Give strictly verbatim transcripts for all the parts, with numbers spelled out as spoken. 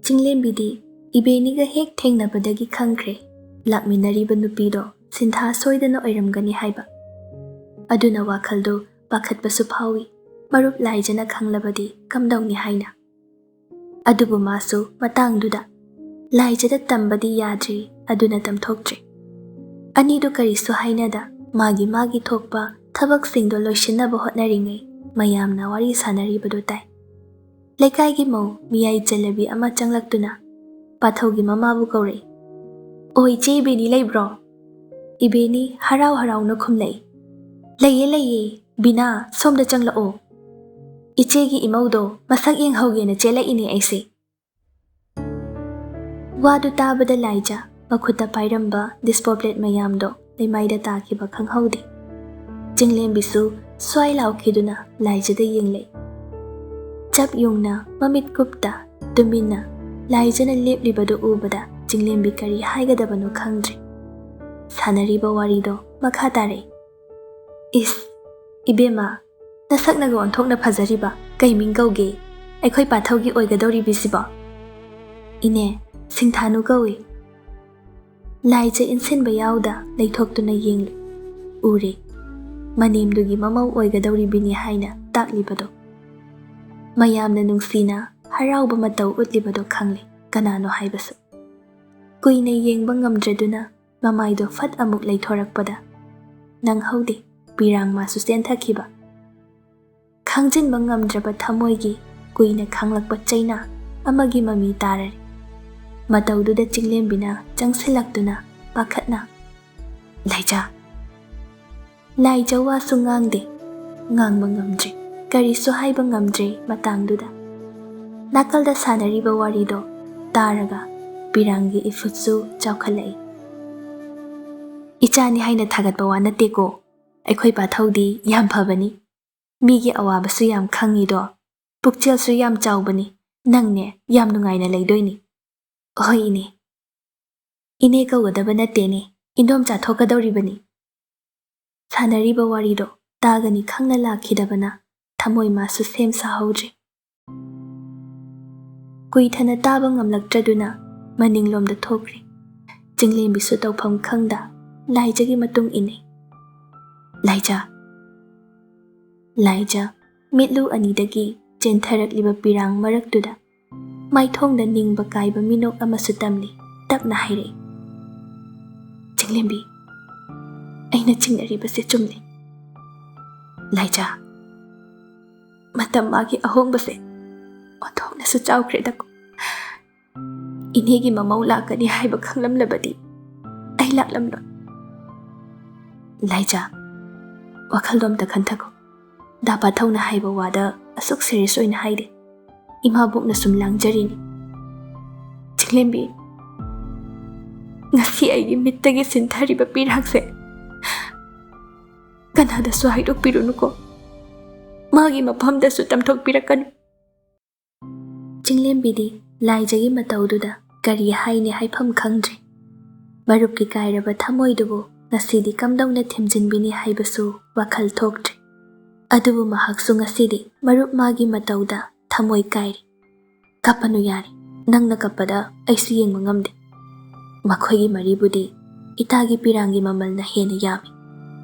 ꯆꯤꯡꯂꯦꯝꯕꯤꯗꯤ ꯏꯕꯦꯅꯤꯒ ꯍꯦꯛ ꯊꯦꯡꯅꯕꯗꯒꯤ ꯈꯪꯈ꯭ꯔꯦ, ꯂꯥꯛꯃꯤꯟꯅꯔꯤꯕ ꯅꯨꯄꯤꯗꯣ ꯁꯤꯟꯊꯥ ꯁꯣꯏꯗꯅ ꯑꯣꯏꯔꯝꯒꯅꯤ ꯍꯥꯏꯕ꯫ ꯑꯗꯨꯅ ꯋꯥꯈꯜꯗꯣ ꯄꯥꯈꯠꯄꯁꯨ ꯐꯥꯎꯏ, ꯃꯔꯨꯞ ꯂꯥꯏꯖꯅ ꯈꯪꯂꯕꯗꯤ ꯀꯝꯗꯧꯅꯤ ꯍꯥꯏꯅ꯫ ꯑꯗꯨꯕꯨ ꯃꯥꯁꯨ ꯃꯇꯥꯡꯗꯨꯗ ꯂꯥꯏꯖꯗ ꯇꯝꯕꯗꯤ ꯌꯥꯗ꯭ꯔꯤ, ꯑꯗꯨꯅ ꯇꯝꯊꯣꯛꯇ꯭ꯔꯦ꯫ ꯑꯅꯤꯗꯨ ꯀꯔꯤꯁꯨ ꯍꯥꯏꯅꯗ ꯃꯥꯒꯤ ꯃꯥꯒꯤ ꯊꯣꯛꯄ ꯊꯕꯛꯁꯤꯡꯗꯣ ꯂꯣꯏꯁꯤꯟꯅꯕ ꯍꯣꯠꯅꯔꯤꯉꯩ ꯃꯌꯥꯝꯅ ꯋꯥꯔꯤ ꯁꯥꯟꯅꯔꯤꯕꯗꯨ ꯇꯥꯏ꯫ ꯂꯩꯀꯥꯏꯒꯤ ꯃꯧ ꯃꯤꯌꯥꯏ ꯆꯜꯂꯕꯤ ꯑꯃ ꯆꯪꯂꯛꯇꯨꯅ ꯄꯥꯊꯧꯒꯤ ꯃꯃꯥꯕꯨ ꯀꯧꯔꯛꯏ꯫ "ꯑꯣ, ꯏꯆꯦ ꯏꯕꯦꯅꯤ ꯂꯩꯕ꯭ꯔꯣ?" ꯏꯕꯦꯅꯤ ꯍꯔꯥꯎ ꯍꯔꯥꯎꯅ ꯈꯨꯝꯂꯛꯏ꯫ "ꯂꯩꯌꯦ, ꯂꯩꯌꯦ꯫ ꯕꯤꯅꯥ, ꯁꯣꯝꯗ ꯆꯪꯂꯛꯑꯣ꯫ ꯏꯆꯦꯒꯤ ꯏꯃꯧꯗꯣ ꯃꯁꯛ ꯌꯦꯡꯍꯧꯒꯦꯅ ꯆꯦꯜꯂꯛꯏꯅꯦ ꯑꯩꯁꯦ꯫" ꯋꯥꯗꯨ ꯇꯥꯕꯗ ꯂꯥꯏꯖ ꯃꯈꯨꯠꯇ ꯄꯥꯏꯔꯝꯕ dispo plate ꯃꯌꯥꯝꯗꯣ ꯂꯩꯃꯥꯏꯗ ꯇꯥꯈꯤꯕ ꯈꯪꯍꯧꯗꯦ꯫ ꯆꯤꯡꯂꯦꯝꯕꯤꯁꯨ ꯁ꯭ꯋꯥꯏ ꯂꯥꯎꯈꯤꯗꯨꯅ ꯂꯥꯏꯖꯗ ꯌꯦꯡꯂꯛꯏ꯫ ꯆꯞ ꯌꯨꯡꯅ ꯃꯃꯤꯠ ꯀꯨꯞꯇ ꯇꯨꯃꯤꯟꯅ ꯂꯥꯏꯖꯅ ꯂꯦꯞꯂꯤꯕꯗꯨ ꯎꯕꯗ ꯆꯤꯡꯂꯦꯝꯕꯤ ꯀꯔꯤ ꯍꯥꯏꯒꯗꯕꯅꯣ ꯈꯪꯗ꯭ꯔꯦ꯫ ꯁꯥꯟꯅꯔꯤꯕ ꯋꯥꯔꯤꯗꯣ ꯃꯈꯥ ꯇꯥꯔꯛꯏ꯫ "ꯏꯁ, ꯏꯕꯦꯝꯃ, ꯅꯁꯛꯅꯒ ꯑꯣꯟꯊꯣꯛꯅ ꯐꯖꯔꯤꯕ, ꯀꯩ ꯃꯤꯡ ꯀꯧꯒꯦ? ꯑꯩꯈꯣꯏ ꯄꯥꯊꯧꯒꯤ ꯑꯣꯏꯒꯗꯧꯔꯤꯕꯤꯁꯤꯕꯣ?" "ꯏꯅꯦ, ꯁꯤꯡꯊꯥꯅꯨ ꯀꯧꯏ꯫" ꯂꯥꯏꯖ ꯏꯟꯁꯤꯟꯕ ꯌꯥꯎꯗ ꯂꯩꯊꯣꯛꯇꯨꯅ ꯌꯦꯡꯂꯤ꯫ ꯎꯔꯦ, ꯃꯅꯦꯝꯗꯨꯒꯤ ꯃꯃꯧ ꯑꯣꯏꯒꯗꯧꯔꯤꯕꯤꯅꯤ ꯍꯥꯏꯅ ꯇꯥꯛꯂꯤꯕꯗꯣ꯫ ꯃꯌꯥꯝꯅ ꯅꯨꯡꯁꯤꯅ ꯍꯔꯥꯎꯕ ꯃꯇꯧ ꯎꯠꯂꯤꯕꯗꯣ ꯈꯪꯂꯦ, ꯀꯅꯥꯅꯣ ꯍꯥꯏꯕꯁꯨ꯫ ꯀꯨꯏꯅ ꯌꯦꯡꯕ ꯉꯝꯗ꯭ꯔꯗꯨꯅ ꯃꯃꯥꯏꯗꯣ ꯐꯠ ꯑꯃꯨꯛ ꯂꯩꯊꯣꯔꯛꯄꯗ ꯅꯪꯍꯧꯗꯦ, ꯄꯤꯔꯥꯡ ꯃꯥꯁꯨ ꯆꯦꯟꯊꯈꯤꯕ꯫ ꯈꯪꯖꯤꯟꯕ ꯉꯝꯗ꯭ꯔꯕ ꯊꯃꯣꯏꯒꯤ ꯀꯨꯏꯅ ꯈꯥꯡꯂꯛꯄ ꯆꯩꯅꯥ ꯑꯃꯒꯤ ꯃꯃꯤ ꯇꯥꯔꯔꯦ꯫ ꯃꯇꯧꯗꯨꯗ ꯆꯤꯡꯂꯦꯝꯕꯤꯅ ꯆꯪꯁꯤꯜꯂꯛꯇꯨꯅ ꯄꯥꯈꯠꯅ, "ꯂꯥꯏꯖ!" ꯂꯥꯏꯖ ꯋꯥꯁꯨ ꯉꯥꯡꯗꯦ, ꯉꯥꯡꯕ ꯉꯝꯗ꯭ꯔꯦ, ꯀꯔꯤꯁꯨ ꯍꯥꯏꯕ ꯉꯝꯗ꯭ꯔꯦ ꯃꯇꯥꯡꯗꯨꯗ꯫ ꯅꯥꯀꯜꯗ ꯁꯥꯟꯅꯔꯤꯕ ꯋꯥꯔꯤꯗꯣ ꯇꯥꯔꯒ ꯄꯤꯔꯥꯡꯒꯤ ꯏꯐꯨꯠꯁꯨ ꯆꯥꯎꯈꯠꯂꯛꯏ꯫ "ꯏꯆꯥꯅꯤ ꯍꯥꯏꯅ ꯊꯥꯒꯠꯄ ꯋꯥ ꯅꯠꯇꯦꯀꯣ, ꯑꯩꯈꯣꯏ ꯄꯥꯊꯧꯗꯤ ꯌꯥꯝ ꯐꯕꯅꯤ꯫ ꯃꯤꯒꯤ ꯑꯋꯥꯕꯁꯨ ꯌꯥꯝ ꯈꯪꯉꯤꯗꯣ, ꯄꯨꯛꯆꯦꯜꯁꯨ ꯌꯥꯝ ꯆꯥꯎꯕꯅꯤ, ꯅꯪꯅꯦ ꯌꯥꯝ ꯅꯨꯡꯉꯥꯏꯅ ꯂꯩꯗꯣꯏꯅꯤ꯫" "ꯍꯣꯏ ꯏꯅꯦ꯫" "ꯏꯅꯦ ꯀꯧꯒꯗꯕ ꯅꯠꯇꯦꯅꯦ, ꯏꯟꯗꯣꯝꯆꯥ ꯊꯣꯛꯀꯗꯧꯔꯤꯕꯅꯤ꯫" ꯁꯥꯟꯅꯔꯤꯕ ꯋꯥꯔꯤꯗꯣ ꯇꯥꯒꯅꯤ ꯈꯪꯅ ꯂꯥꯛꯈꯤꯗꯕꯅ ꯊꯃꯣꯏ ꯃꯥꯁꯨ ꯁꯦꯝ ꯁꯥꯍꯧꯗ꯭ꯔꯦ꯫ ꯀꯨꯏꯊꯅ ꯇꯥꯕ ꯉꯝꯂꯛꯇ꯭ꯔꯗꯨꯅ ꯃꯅꯤꯡꯂꯣꯝꯗ ꯊꯣꯛꯈ꯭ꯔꯦ꯫ ꯆꯤꯡꯂꯦꯝꯕꯤꯁꯨ ꯇꯧꯐꯝ ꯈꯪꯗ ꯂꯥꯏꯖꯒꯤ ꯃꯇꯨꯡ ꯏꯟꯅꯩ꯫ "ꯂꯥꯏꯖ!" ꯂꯥꯏꯖ, ꯃꯤꯠꯂꯨ ꯑꯅꯤꯗꯒꯤ ꯆꯦꯟꯊꯔꯛꯂꯤꯕ ꯄꯤꯔꯥꯡ ꯃꯔꯛꯇꯨꯗ ꯃꯥꯏꯊꯣꯡꯗ ꯅꯤꯡꯕ ꯀꯥꯏꯕ ꯃꯤꯅꯣꯛ ꯑꯃꯁꯨ ꯇꯝꯂꯤ꯫ ꯇꯞꯅ ꯍꯥꯏꯔꯛꯏ, "ꯆꯤꯡꯂꯦꯝꯕꯤ, ꯑꯩꯅ ꯆꯤꯡꯅꯔꯤꯕꯁꯦ ꯆꯨꯝꯂꯦ꯫ ꯂꯥꯏꯖ, ꯃꯇꯝ ꯃꯥꯒꯤ ꯑꯍꯣꯡꯕꯁꯦ ꯑꯣꯟꯊꯣꯛꯅꯁꯨ ꯆꯥꯎꯈ꯭ꯔꯦꯗꯀꯣ꯫ ꯏꯅꯦꯒꯤ ꯃꯃꯧ ꯂꯥꯛꯀꯅꯤ ꯍꯥꯏꯕ ꯈꯪꯂꯝꯂꯕꯗꯤ ꯑꯩ ꯂꯥꯛꯂꯝꯂꯣꯏ꯫" "ꯂꯥꯏꯖ, ꯋꯥꯈꯜꯗꯣ ꯑꯝꯇ ꯈꯟꯊꯈꯣ꯫ ꯗꯥ ꯄꯥꯊꯧꯅ ꯍꯥꯏꯕ ꯋꯥꯗ ꯑꯁꯨꯛ ꯁꯦꯔꯤꯌꯁ ꯑꯣꯏꯅ ꯍꯥꯏꯗꯦ꯫ ꯏꯃꯥꯕꯣꯛꯅ ꯁꯨꯝ ꯂꯥꯡꯖꯔꯤꯅꯤ꯫ ꯆꯤꯡꯂꯦꯝꯕꯤ, ꯉꯁꯤ ꯑꯩꯒꯤ ꯃꯤꯠꯇꯒꯤ ꯁꯤꯟꯊꯔꯤꯕ ꯄꯤꯔꯥꯡꯁꯦ ꯀꯅꯥꯗꯁꯨ ꯍꯥꯏꯗꯣꯛꯄꯤꯔꯨꯅꯨꯀꯣ꯫ ꯃꯥꯒꯤ ꯃꯐꯝꯗꯁꯨ ꯇꯝꯊꯣꯛꯄꯤꯔꯛꯀꯅꯨ꯫" ꯆꯤꯡꯂꯦꯝꯕꯤꯗꯤ ꯂꯥꯏꯖꯒꯤ ꯃꯇꯧꯗꯨꯗ ꯀꯔꯤ ꯍꯥꯏꯅꯤ ꯍꯥꯏꯐꯝ ꯈꯪꯗ꯭ꯔꯦ꯫ ꯃꯔꯨꯞꯀꯤ ꯀꯥꯏꯔꯕ ꯊꯃꯣꯏꯗꯨꯕꯨ ꯉꯁꯤꯗꯤ ꯀꯝꯗꯧꯅ ꯊꯦꯝꯖꯤꯟꯕꯤꯅꯤ ꯍꯥꯏꯕꯁꯨ ꯋꯥꯈꯜ ꯊꯣꯛꯇ꯭ꯔꯦ꯫ ꯑꯗꯨꯕꯨ ꯃꯍꯥꯛꯁꯨ ꯉꯁꯤꯗꯤ ꯃꯔꯨꯞ ꯃꯥꯒꯤ ꯃꯇꯧꯗ ꯊꯃꯣꯏ ꯀꯥꯏꯔꯦ꯫ "ꯀꯞꯄꯅꯨ ꯌꯥꯔꯦ, ꯅꯪꯅ ꯀꯞꯄꯗ ꯑꯩꯁꯨ ꯌꯦꯡꯕ ꯉꯝꯗꯦ꯫ ꯃꯈꯣꯏꯒꯤ ꯃꯔꯤꯕꯨꯗꯤ ꯏꯇꯥꯒꯤ ꯄꯤꯔꯥꯡꯒꯤ ꯃꯃꯜꯅ ꯍꯦꯟꯅ ꯌꯥꯝꯃꯤ꯫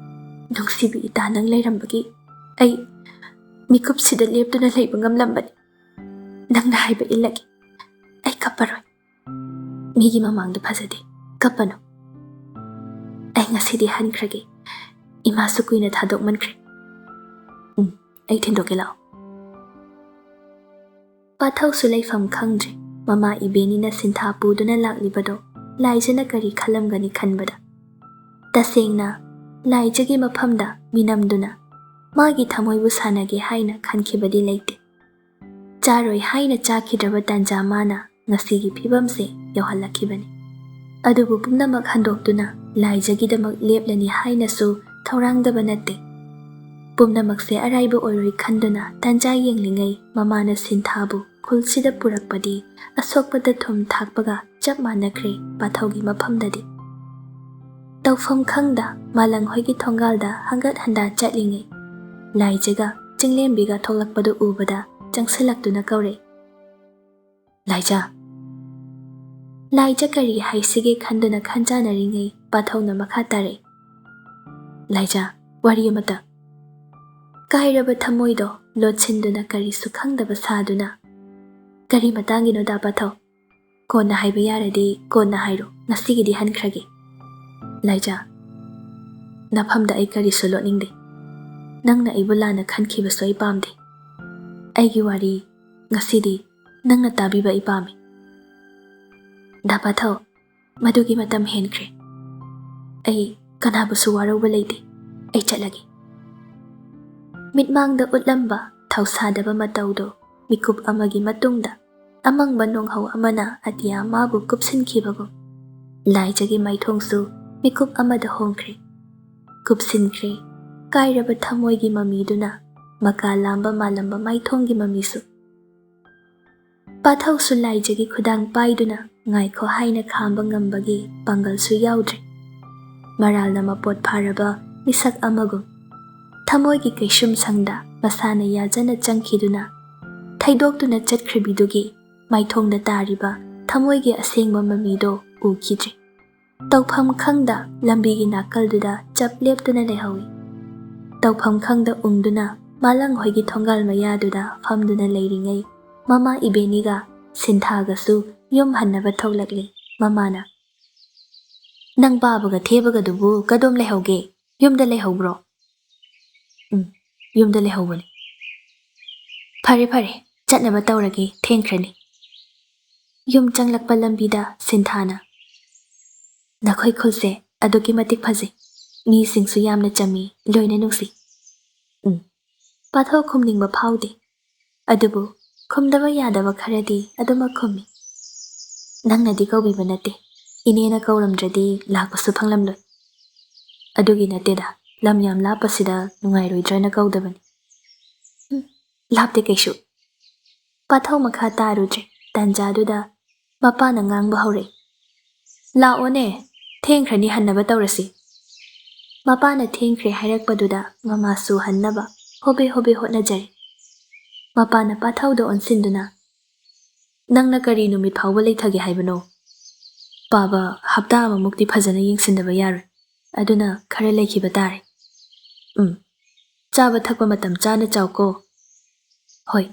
ꯅꯨꯡꯁꯤꯕꯤ ꯏꯇꯥ, ꯅꯪ ꯂꯩꯔꯝꯕꯒꯤ ꯑꯩ ꯃꯤꯀꯨꯞꯁꯤꯗ ꯂꯦꯞꯇꯨꯅ ꯂꯩꯕ ꯉꯝꯂꯝꯕꯅꯤ꯫ ꯅꯪꯅ ꯍꯥꯏꯕ ꯏꯜꯂꯒꯦ꯫ ꯑꯩ ꯀꯞꯄꯔꯣꯏ꯫ ꯃꯤꯒꯤ ꯃꯃꯥꯡꯗ ꯐꯖꯗꯦ꯫ ꯀꯞꯄꯅꯨ꯫ ꯑꯩ ꯉꯁꯤꯗꯤ ꯍꯟꯈ꯭ꯔꯒꯦ꯫ ꯏꯃꯥꯁꯨ ꯀꯨꯏꯅ ꯊꯥꯗꯣꯛꯃꯟꯈ꯭ꯔꯦ꯫ ꯎꯝ, ꯑꯩ ꯊꯤꯟꯗꯣꯛꯀꯦ ꯂꯥꯛꯑꯣ꯫" ꯄꯥꯊꯧꯁꯨ ꯂꯩꯐꯝ ꯈꯪꯗ꯭ꯔꯦ꯫ ꯃꯃꯥ ꯏꯕꯦꯟꯅꯤꯅ ꯁꯤꯟꯊꯥ ꯄꯨꯗꯨꯅ ꯂꯥꯛꯂꯤꯕꯗꯣ ꯂꯥꯏꯖꯅ ꯀꯔꯤ ꯈꯜꯂꯝꯒꯅꯤ ꯈꯟꯕꯗ꯫ ꯇꯁꯦꯡꯅ ꯂꯥꯏꯖꯒꯤ ꯃꯐꯝꯗ ꯃꯤꯅꯝꯗꯨꯅ ꯃꯥꯒꯤ ꯊꯃꯣꯏꯕꯨ ꯁꯥꯟꯅꯒꯦ ꯍꯥꯏꯅ ꯈꯟꯈꯤꯕꯗꯤ ꯂꯩꯇꯦ꯫ ꯆꯥꯔꯣꯏ ꯍꯥꯏꯅ ꯆꯥꯈꯤꯗ꯭ꯔꯕ ꯇꯥꯟꯖꯥ ꯃꯥꯅ ꯉꯁꯤꯒꯤ ꯐꯤꯕꯝꯁꯦ ꯌꯧꯍꯜꯂꯛꯈꯤꯕꯅꯤ꯫ ꯑꯗꯨꯕꯨ ꯄꯨꯝꯅꯃꯛ ꯍꯟꯗꯣꯛꯇꯨꯅ ꯂꯥꯏꯖꯒꯤꯗꯃꯛ ꯂꯦꯞꯂꯅꯤ ꯍꯥꯏꯅꯁꯨ ꯊꯧꯔꯥꯡꯗꯕ ꯅꯠꯇꯦ꯫ ꯄꯨꯝꯅꯃꯛꯁꯦ ꯑꯔꯥꯏꯕ ꯑꯣꯏꯔꯣꯏ ꯈꯟꯗꯨꯅ ꯇꯥꯟꯖꯥ ꯌꯦꯡꯂꯤꯉꯩ ꯃꯃꯥꯅ ꯁꯤꯟꯊꯥꯕꯨ ꯈꯨꯜꯁꯤꯗ ꯄꯨꯔꯛꯄꯗꯤ ꯑꯁꯣꯛꯄꯗ ꯊꯨꯝ ꯊꯥꯛꯄꯒ ꯆꯞ ꯃꯥꯟꯅꯈ꯭ꯔꯦ ꯄꯥꯊꯧꯒꯤ ꯃꯐꯝꯗꯗꯤ꯫ ꯇꯧꯐꯝ ꯈꯪꯗ ꯃꯥꯂꯪ ꯍꯣꯏꯒꯤ ꯊꯣꯡꯒꯥꯜꯗ ꯍꯪꯒꯠ ꯍꯟꯗꯥ ꯆꯠꯂꯤꯉꯩ ꯂꯥꯏꯖꯒ ꯆꯤꯡꯂꯦꯝꯕꯤꯒ ꯊꯣꯛꯂꯛꯄꯗꯨ ꯎꯕꯗ ꯆꯪꯁꯤꯜꯂꯛꯇꯨꯅ ꯀꯧꯔꯛꯏ꯫ ꯂꯥꯏꯖꯥ꯫ ꯂꯥꯏꯖꯥ ꯀꯔꯤ ꯍꯥꯏꯁꯤꯒꯦ ꯈꯟꯗꯨꯅ ꯈꯟꯖꯥꯟꯅꯔꯤꯉꯩ ꯄꯥꯊꯧꯅ ꯃꯈꯥ ꯇꯥꯔꯛꯏ꯫ ꯂꯥꯏꯖꯥ, ꯋꯥꯔꯤ ꯑꯃꯇ꯫ ꯀꯥꯏꯔꯕ ꯊꯃꯣꯏꯗꯣ ꯂꯣꯠꯁꯤꯟꯗꯨꯅ ꯀꯔꯤꯁꯨ ꯈꯪꯗꯕ ꯁꯥꯗꯨꯅ, "ꯀꯔꯤ ꯃꯇꯥꯡꯒꯤꯅꯣ ꯗꯥ ꯄꯥꯊꯧ? ꯀꯣꯟꯅ ꯍꯥꯏꯕ ꯌꯥꯔꯗꯤ ꯀꯣꯟꯅ ꯍꯥꯏꯔꯣ, ꯉꯁꯤꯒꯤꯗꯤ ꯍꯟꯈ꯭ꯔꯒꯦ꯫" ꯂꯥꯏꯖꯥ, ꯅꯐꯝꯗ ꯑꯩ ꯀꯔꯤꯁꯨ ꯂꯣꯠꯅꯤꯡꯗꯦ꯫ ꯅꯪꯅ ꯑꯩꯕꯨ ꯂꯥꯟꯅ ꯈꯟꯈꯤꯕꯁꯨ ꯑꯩ ꯄꯥꯝꯗꯦ꯫ ꯑꯩꯒꯤ ꯋꯥꯔꯤ ꯉꯁꯤꯗꯤ ꯅꯪꯅ ꯇꯥꯕꯤꯕ ꯑꯩ ꯄꯥꯝꯃꯤ꯫ ꯗꯥ ꯄꯥꯊꯧ, ꯃꯗꯨꯒꯤ ꯃꯇꯝ ꯍꯦꯟꯈ꯭ꯔꯦ꯫ ꯑꯩ ꯀꯅꯥꯕꯨꯁꯨ ꯋꯥꯔꯧꯕ ꯂꯩꯇꯦ꯫ ꯑꯩ ꯆꯠꯂꯒꯦ꯫ ꯃꯤꯠꯃꯥꯡꯗ ꯎꯠꯂꯝꯕ ꯊꯧꯁꯥꯗꯕ ꯃꯇꯧꯗꯣ ꯃꯤꯀꯨꯞ ꯑꯃꯒꯤ ꯃꯇꯨꯡꯗ ꯑꯃꯪꯕ ꯅꯣꯡꯍꯧ ꯑꯃꯅ ꯑꯇꯤꯌꯥ ꯃꯥꯕꯨ ꯀꯨꯞꯁꯤꯟꯈꯤꯕꯒꯨꯝ, ꯂꯥꯏꯖꯒꯤ ꯃꯥꯏꯊꯣꯡꯁꯨ ꯃꯤꯀꯨꯞ ꯑꯃꯗ ꯍꯣꯡꯈ꯭ꯔꯦ꯫ ꯀꯨꯞꯁꯤꯟꯈ꯭ꯔꯦ ꯀꯥꯏꯔꯕ ꯊꯃꯣꯏꯒꯤ ꯃꯃꯤꯗꯨꯅ, ꯃꯀꯥ ꯂꯥꯝꯕ ꯃꯥꯂꯝꯕ ꯃꯥꯏꯊꯣꯡꯒꯤ ꯃꯃꯤꯁꯨ꯫ ꯄꯥꯊꯧꯁꯨ ꯂꯥꯏꯖꯒꯤ ꯈꯨꯗꯥꯡ ꯄꯥꯏꯗꯨꯅ ꯉꯥꯏꯈꯣ ꯍꯥꯏꯅ ꯈꯥꯝꯕ ꯉꯝꯕꯒꯤ ꯄꯥꯡꯒꯜꯁꯨ ꯌꯥꯎꯗ꯭ꯔꯦ꯫ ꯃꯔꯥꯜꯅ ꯃꯄꯣꯠ ꯐꯥꯔꯕ ꯃꯤꯁꯛ ꯑꯃꯒꯨꯝ, ꯊꯃꯣꯏꯒꯤ ꯀꯩꯁꯨꯝꯁꯪꯗ ꯃꯁꯥꯅ ꯌꯥꯖꯅ ꯆꯪꯈꯤꯗꯨꯅ, ꯊꯩꯗꯣꯛꯇꯨꯅ ꯆꯠꯈ꯭ꯔꯤꯕꯤꯗꯨꯒꯤ ꯃꯥꯏꯊꯣꯡꯗ ꯇꯥꯔꯤꯕ ꯊꯃꯣꯏꯒꯤ ꯑꯁꯦꯡꯕ ꯃꯃꯤꯗꯣ ꯎꯈꯤꯗ꯭ꯔꯦ꯫ ꯇꯧꯐꯝ ꯈꯪꯗ ꯂꯝꯕꯤꯒꯤ ꯅꯥꯀꯜꯗꯨꯗ ꯆꯞ ꯂꯦꯞꯇꯨꯅ ꯂꯩꯍꯧꯏ꯫ ꯇꯧꯐꯝ ꯈꯪꯗ ꯎꯪꯗꯨꯅ ꯃꯥꯂꯪ ꯍꯣꯏꯒꯤ ꯊꯣꯡꯒꯥꯜ ꯃꯌꯥꯗꯨꯗ ꯐꯝꯗꯨꯅ ꯂꯩꯔꯤꯉꯩ, ꯃꯃꯥ ꯏꯕꯦꯅꯤꯒ ꯁꯤꯟꯊꯥꯒꯁꯨ ꯌꯨꯝ ꯍꯟꯅꯕ ꯊꯣꯛꯂꯛꯂꯤ꯫ ꯃꯃꯥꯅ, "ꯅꯪ ꯄꯥꯕꯒ ꯊꯦꯕꯒꯗꯨꯕꯨ ꯀꯗꯣꯝ ꯂꯩꯍꯧꯒꯦ? ꯌꯨꯝꯗ ꯂꯩꯍꯧꯕ꯭ꯔꯣ?" "ꯎꯝ, ꯌꯨꯝꯗ ꯂꯩꯍꯧꯕꯅꯤ꯫" "ꯐꯔꯦ, ꯐꯔꯦ, ꯆꯠꯅꯕ ꯇꯧꯔꯒꯦ, ꯊꯦꯡꯈ꯭ꯔꯅꯤ꯫" ꯌꯨꯝ ꯆꯪꯂꯛꯄ ꯂꯝꯕꯤꯗ ꯁꯤꯟꯊꯥꯅ, "ꯅꯈꯣꯏ ꯈꯨꯜꯁꯦ ꯑꯗꯨꯛꯀꯤ ꯃꯇꯤꯛ ꯐꯖꯩ, ꯃꯤꯁꯤꯡꯁꯨ ꯌꯥꯝꯅ ꯆꯝꯃꯤ, ꯂꯣꯏꯅ ꯅꯨꯡꯁꯤ꯫" "ꯎꯝ꯫" ꯄꯥꯊꯧ ꯈꯨꯝꯅꯤꯡꯕ ꯐꯥꯎꯗꯦ, ꯑꯗꯨꯕꯨ ꯈꯨꯝꯗꯕ ꯌꯥꯗꯕ ꯈꯔꯗꯤ ꯑꯗꯨꯃꯛ ꯈꯨꯝꯃꯤ꯫ "ꯅꯪꯅꯗꯤ ꯀꯧꯕꯤꯕ ꯅꯠꯇꯦ, ꯏꯅꯦꯅ ꯀꯧꯔꯝꯗ꯭ꯔꯗꯤ ꯂꯥꯛꯄꯁꯨ ꯐꯪꯂꯝꯂꯣꯏ꯫" "ꯑꯗꯨꯒꯤ ꯅꯠꯇꯦꯗ, ꯂꯝ ꯌꯥꯝ ꯂꯥꯞꯄꯁꯤꯗ ꯅꯨꯡꯉꯥꯏꯔꯣꯏꯗ꯭ꯔꯅ ꯀꯧꯗꯕꯅꯤ꯫" "ꯎꯝ, ꯂꯥꯞꯇꯦ ꯀꯩꯁꯨ꯫" ꯄꯥꯊꯧ ꯃꯈꯥ ꯇꯥꯔꯨꯗ꯭ꯔꯦ꯫ ꯇꯥꯟꯖꯥꯗꯨꯗ ꯃꯄꯥꯅ ꯉꯥꯡꯕ ꯍꯧꯔꯛꯏ, "ꯂꯥꯛꯑꯣꯅꯦ, ꯊꯦꯡꯈ꯭ꯔꯅꯤ, ꯍꯟꯅꯕ ꯇꯧꯔꯁꯤ꯫" ꯃꯄꯥꯅ ꯊꯦꯡꯈ꯭ꯔꯦ ꯍꯥꯏꯔꯛꯄꯗꯨꯗ ꯃꯃꯥꯁꯨ ꯍꯟꯅꯕ ꯍꯣꯕꯦ ꯍꯣꯕꯦ ꯍꯣꯠꯅꯖꯔꯦ꯫ ꯃꯄꯥꯅ ꯄꯥꯊꯧꯗ ꯑꯣꯟꯁꯤꯟꯗꯨꯅ, "ꯅꯪꯅ ꯀꯔꯤ ꯅꯨꯃꯤꯠ ꯐꯥꯎꯕ ꯂꯩꯊꯒꯦ ꯍꯥꯏꯕꯅꯣ?" "ꯄꯥꯕ, ꯍꯞꯇꯥ ꯑꯃꯃꯨꯛꯇꯤ ꯐꯖꯅ ꯌꯦꯡꯁꯤꯟꯗꯕ ꯌꯥꯔꯣꯏ, ꯑꯗꯨꯅ ꯈꯔ ꯂꯩꯈꯤꯕ ꯇꯥꯔꯦ꯫ ꯎꯝ, ꯆꯥꯕ ꯊꯛꯄ ꯃꯇꯝ ꯆꯥꯅ ꯆꯥꯎꯀꯣ꯫" "ꯍꯣꯏ꯫"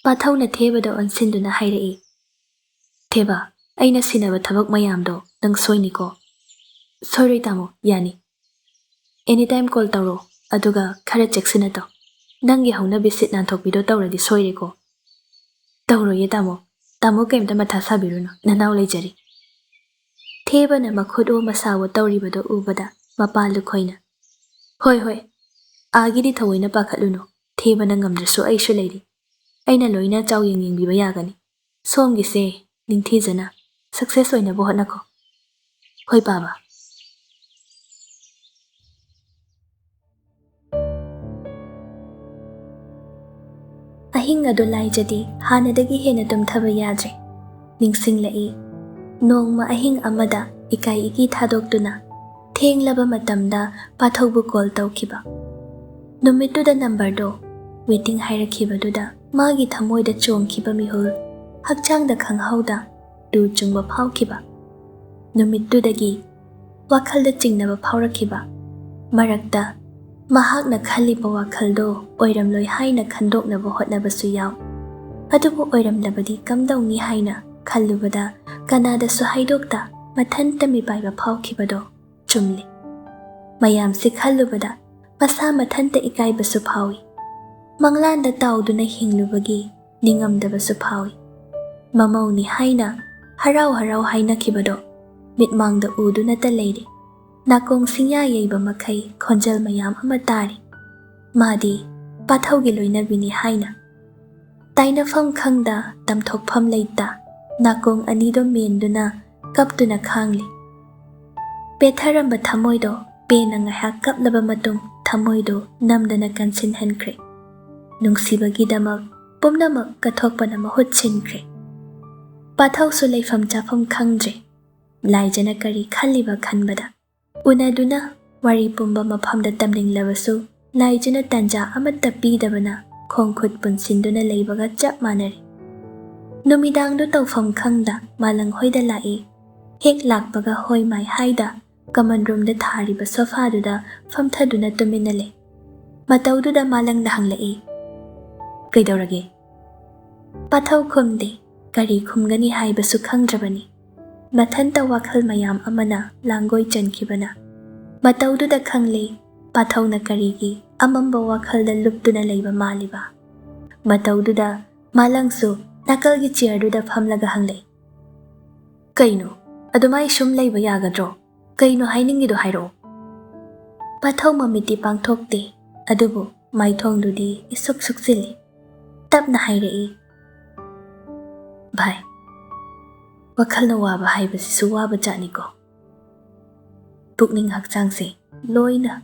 ꯄꯥꯊꯧꯅ ꯊꯦꯕꯗ ꯑꯣꯟꯁꯤꯟꯗꯨꯅ ꯍꯥꯏꯔꯛꯏ, "ꯊꯦꯕ, ꯑꯩꯅ ꯁꯤꯟꯅꯕ ꯊꯕꯛ ꯃꯌꯥꯝꯗꯣ ꯅꯪ ꯁꯣꯏꯅꯤꯀꯣ?" "ꯁꯣꯏꯔꯣꯏ ꯇꯥꯃꯣ, ꯌꯥꯅꯤ꯫ ꯑꯦꯅꯤ ꯇꯥꯏꯝ ꯀꯣꯜ ꯇꯧꯔꯣ, ꯑꯗꯨꯒ ꯈꯔ ꯆꯦꯛꯁꯤꯟꯅ ꯇꯧ꯫ ꯅꯪꯒꯤ ꯍꯧꯅꯕꯤ ꯁꯤꯠ ꯅꯥꯟꯊꯣꯛꯄꯤꯗꯣ ꯇꯧꯔꯗꯤ ꯁꯣꯏꯔꯦꯀꯣ꯫" "ꯇꯧꯔꯣꯏꯌꯦ ꯇꯥꯃꯣ꯫ ꯇꯥꯃꯣ ꯀꯩꯝꯇ ꯃꯊꯥ ꯁꯥꯕꯤꯔꯨꯅꯨ, ꯅꯅꯥꯎ ꯂꯩꯖꯔꯤ꯫" ꯊꯦꯕꯅ ꯃꯈꯨꯠ ꯑꯣ ꯃꯁꯥ ꯑꯣ ꯇꯧꯔꯤꯕꯗꯣ ꯎꯕꯗ ꯃꯄꯥ ꯂꯨꯈꯣꯏꯅ, "ꯍꯣꯏ, ꯍꯣꯏ, ꯑꯥꯒꯤꯗꯤ ꯊꯑꯣꯏꯅ ꯄꯥꯈꯠꯂꯨꯅꯨ꯫ ꯊꯦꯕꯅ ꯉꯝꯗ꯭ꯔꯁꯨ ꯑꯩꯁꯨ ꯂꯩꯔꯤ꯫ ꯑꯩꯅ ꯂꯣꯏꯅ ꯆꯥꯎꯌꯦꯡ ꯌꯦꯡꯕꯤꯕ ꯌꯥꯒꯅꯤ꯫ ꯁꯣꯝꯒꯤꯁꯦ ꯅꯤꯡꯊꯤꯖꯅ ꯁꯛꯁꯦꯁ ꯑꯣꯏꯅꯕ ꯍꯣꯠꯅꯈꯣ꯫" "ꯍꯣꯏ ꯄꯥꯕ꯫" ꯑꯍꯤꯡ ꯑꯗꯨ ꯂꯥꯏꯖꯗꯤ ꯍꯥꯟꯅꯗꯒꯤ ꯍꯦꯟꯅ ꯇꯨꯝꯊꯕ ꯌꯥꯗ꯭ꯔꯦ꯫ ꯅꯤꯡꯁꯤꯡꯂꯛꯏ, ꯅꯣꯡꯃ ꯑꯍꯤꯡ ꯑꯃꯗ ꯏꯀꯥꯏ ꯏꯀꯤ ꯊꯥꯗꯣꯛꯇꯨꯅ ꯊꯦꯡꯂꯕ ꯃꯇꯝꯗ ꯄꯥꯊꯧꯕꯨ ꯀꯣꯜ ꯇꯧꯈꯤꯕ꯫ ꯅꯨꯃꯤꯠꯇꯨꯗ ꯅꯝꯕꯔꯗꯣ ꯋꯦꯇꯤꯡ ꯍꯥꯏꯔꯛꯈꯤꯕꯗꯨꯗ ꯃꯥꯒꯤ ꯊꯃꯣꯏꯗ ꯆꯣꯡꯈꯤꯕ ꯃꯤꯍꯨꯜ ꯍꯛꯆꯥꯡꯗ ꯈꯪꯍꯧꯗ ꯇꯨ ꯆꯨꯡꯕ ꯐꯥꯎꯈꯤꯕ꯫ ꯅꯨꯃꯤꯠꯇꯨꯗꯒꯤ ꯋꯥꯈꯜꯗ ꯆꯤꯡꯅꯕ ꯐꯥꯎꯔꯛꯈꯤꯕ꯫ ꯃꯔꯛꯇ ꯃꯍꯥꯛꯅ ꯈꯜꯂꯤꯕ ꯋꯥꯈꯜꯗꯣ ꯑꯣꯏꯔꯝꯂꯣꯏ ꯍꯥꯏꯅ ꯈꯟꯗꯣꯛꯅꯕ ꯍꯣꯠꯅꯕꯁꯨ ꯌꯥꯎ꯫ ꯑꯗꯨꯕꯨ ꯑꯣꯏꯔꯝꯂꯕꯗꯤ ꯀꯝꯗꯧꯅꯤ ꯍꯥꯏꯅ ꯈꯜꯂꯨꯕꯗ ꯀꯅꯥꯗꯁꯨ ꯍꯥꯏꯗꯣꯛꯇ ꯃꯊꯟꯇ ꯃꯤꯄꯥꯏꯕ ꯐꯥꯎꯈꯤꯕꯗꯣ ꯆꯨꯝꯂꯤ꯫ ꯃꯌꯥꯝꯁꯤ ꯈꯜꯂꯨꯕꯗ ꯃꯁꯥ ꯃꯊꯟꯇ ꯏꯀꯥꯏꯕꯁꯨ ꯐꯥꯎꯏ꯫ ꯃꯪꯂꯥꯟꯗ ꯇꯥꯎꯗꯨꯅ ꯍꯤꯡꯂꯨꯕꯒꯤ ꯅꯤꯡꯉꯝꯗꯕꯁꯨ ꯐꯥꯎꯏ꯫ ꯃꯃꯧꯅꯤ ꯍꯥꯏꯅ ꯍꯔꯥꯎ ꯍꯔꯥꯎ ꯍꯥꯏꯅꯈꯤꯕꯗꯣ ꯃꯤꯠꯃꯥꯡꯗ ꯎꯗꯨꯅꯇ ꯂꯩꯔꯤ꯫ ꯅꯥꯀꯣꯡ ꯁꯤꯡꯌꯥ ꯌꯩꯕ ꯃꯈꯩ ꯈꯣꯟꯖꯦꯜ ꯃꯌꯥꯝ ꯑꯃ ꯇꯥꯔꯤ꯫ ꯃꯥꯗꯤ ꯄꯥꯊꯧꯒꯤ ꯂꯣꯏꯅꯕꯤꯅꯤ ꯍꯥꯏꯅ꯫ ꯇꯥꯏꯅꯐꯝ ꯈꯪꯗ, ꯇꯝꯊꯣꯛꯐꯝ ꯂꯩꯇ, ꯅꯥꯀꯣꯡ ꯑꯅꯤꯗꯣ ꯃꯦꯟꯗꯨꯅ ꯀꯞꯇꯨꯅ ꯈꯥꯡꯂꯤ꯫ ꯄꯦꯠꯊꯔꯝꯕ ꯊꯃꯣꯏꯗꯣ ꯄꯦꯟꯅ ꯉꯥꯏꯍꯥꯛ ꯀꯞꯂꯕ ꯃꯇꯨꯡ ꯊꯃꯣꯏꯗꯣ ꯅꯝꯗꯅ ꯀꯟꯁꯤꯟꯍꯟꯈ꯭ꯔꯦ꯫ ꯅꯨꯡꯁꯤꯕꯒꯤꯗꯃꯛ ꯄꯨꯝꯅꯃꯛ ꯀꯠꯊꯣꯛꯄꯅ ꯃꯍꯨꯠ ꯁꯤꯟꯈ꯭ꯔꯦ꯫ ꯄꯥꯊꯧꯁꯨ ꯂꯩꯐꯝ ꯆꯥꯐꯝ ꯈꯪꯗ꯭ꯔꯦ꯫ ꯂꯥꯏꯖꯅ ꯀꯔꯤ ꯈꯜꯂꯤꯕ ꯈꯟꯕꯗ꯫ ꯎꯅꯗꯨꯅ ꯋꯥꯔꯤ ꯄꯨꯝꯕ ꯃꯐꯝꯗ ꯇꯝꯅꯤꯡꯂꯕꯁꯨ ꯂꯥꯏꯖꯅ ꯇꯟꯖꯥ ꯑꯃꯠꯇ ꯄꯤꯗꯕꯅ ꯈꯣꯡ ꯈꯨꯠ ꯄꯨꯟꯁꯤꯟꯗꯨꯅ ꯂꯩꯕꯒ ꯆꯞ ꯃꯥꯟꯅꯔꯦ꯫ ꯅꯨꯃꯤꯗꯥꯡꯗꯨ ꯇꯧꯐꯝ ꯈꯪꯗ ꯃꯥꯂꯪ ꯍꯣꯏꯗ ꯂꯥꯛꯏ꯫ ꯍꯦꯛ ꯂꯥꯛꯄꯒ ꯍꯣꯏ ꯃꯥꯏ ꯍꯥꯏꯗ common roomꯗ ꯊꯥꯔꯤꯕ sofaꯗꯨꯗ ꯐꯝꯊꯗꯨꯅ ꯇꯨꯃꯤꯟꯅ ꯂꯩ꯫ ꯃꯇꯧꯗꯨꯗ ꯃꯥꯂꯪꯅ ꯍꯪꯂꯛꯏ, "ꯀꯩꯗꯧꯔꯒꯦ?" ꯄꯥꯊꯧ ꯈꯨꯝꯗꯦ꯫ ꯀꯔꯤ ꯈꯨꯝꯒꯅꯤ ꯍꯥꯏꯕꯁꯨ ꯈꯪꯗ꯭ꯔꯕꯅꯤ꯫ ꯃꯊꯟꯇ ꯋꯥꯈꯜ ꯃꯌꯥꯝ ꯑꯃꯅ ꯂꯥꯡꯒꯣꯏ ꯆꯟꯈꯤꯕꯅ꯫ ꯃꯇꯧꯗꯨꯗ ꯈꯪꯂꯦ, ꯄꯥꯊꯧꯅ ꯀꯔꯤꯒꯤ ꯑꯃꯝꯕ ꯋꯥꯈꯜꯗ ꯂꯨꯞꯇꯨꯅ ꯂꯩꯕ ꯃꯥꯜꯂꯤꯕ꯫ ꯃꯇꯧꯗꯨꯗ ꯃꯥꯂꯪꯁꯨ ꯅꯥꯀꯜꯒꯤ chairꯗꯨꯗ ꯐꯝꯂꯒ ꯍꯪꯂꯛꯏ, "ꯀꯩꯅꯣ? ꯑꯗꯨꯃꯥꯏ ꯁꯨꯝ ꯂꯩꯕ ꯌꯥꯒꯗ꯭ꯔꯣ? ꯀꯩꯅꯣ ꯍꯥꯏꯅꯤꯡꯉꯤꯗꯣ ꯍꯥꯏꯔꯛꯑꯣ꯫" ꯄꯥꯊꯧ ꯃꯃꯤꯠꯇꯤ ꯄꯥꯡꯊꯣꯛꯇꯦ, ꯑꯗꯨꯕꯨ ꯃꯥꯏꯊꯣꯡꯗꯨꯗꯤ ꯏꯁꯨꯛ ꯁꯨꯛꯆꯤꯜꯂꯤ꯫ ꯇꯞꯅ ꯍꯥꯏꯔꯛꯏ, "ꯚꯥꯏ, ꯋꯥꯈꯜꯅ ꯋꯥꯕ ꯍꯥꯏꯕꯁꯤꯁꯨ ꯋꯥꯕ ꯖꯥꯠꯅꯤꯀꯣ꯫ ꯄꯨꯛꯅꯤꯡ ꯍꯛꯆꯥꯡꯁꯦ ꯂꯣꯏꯅ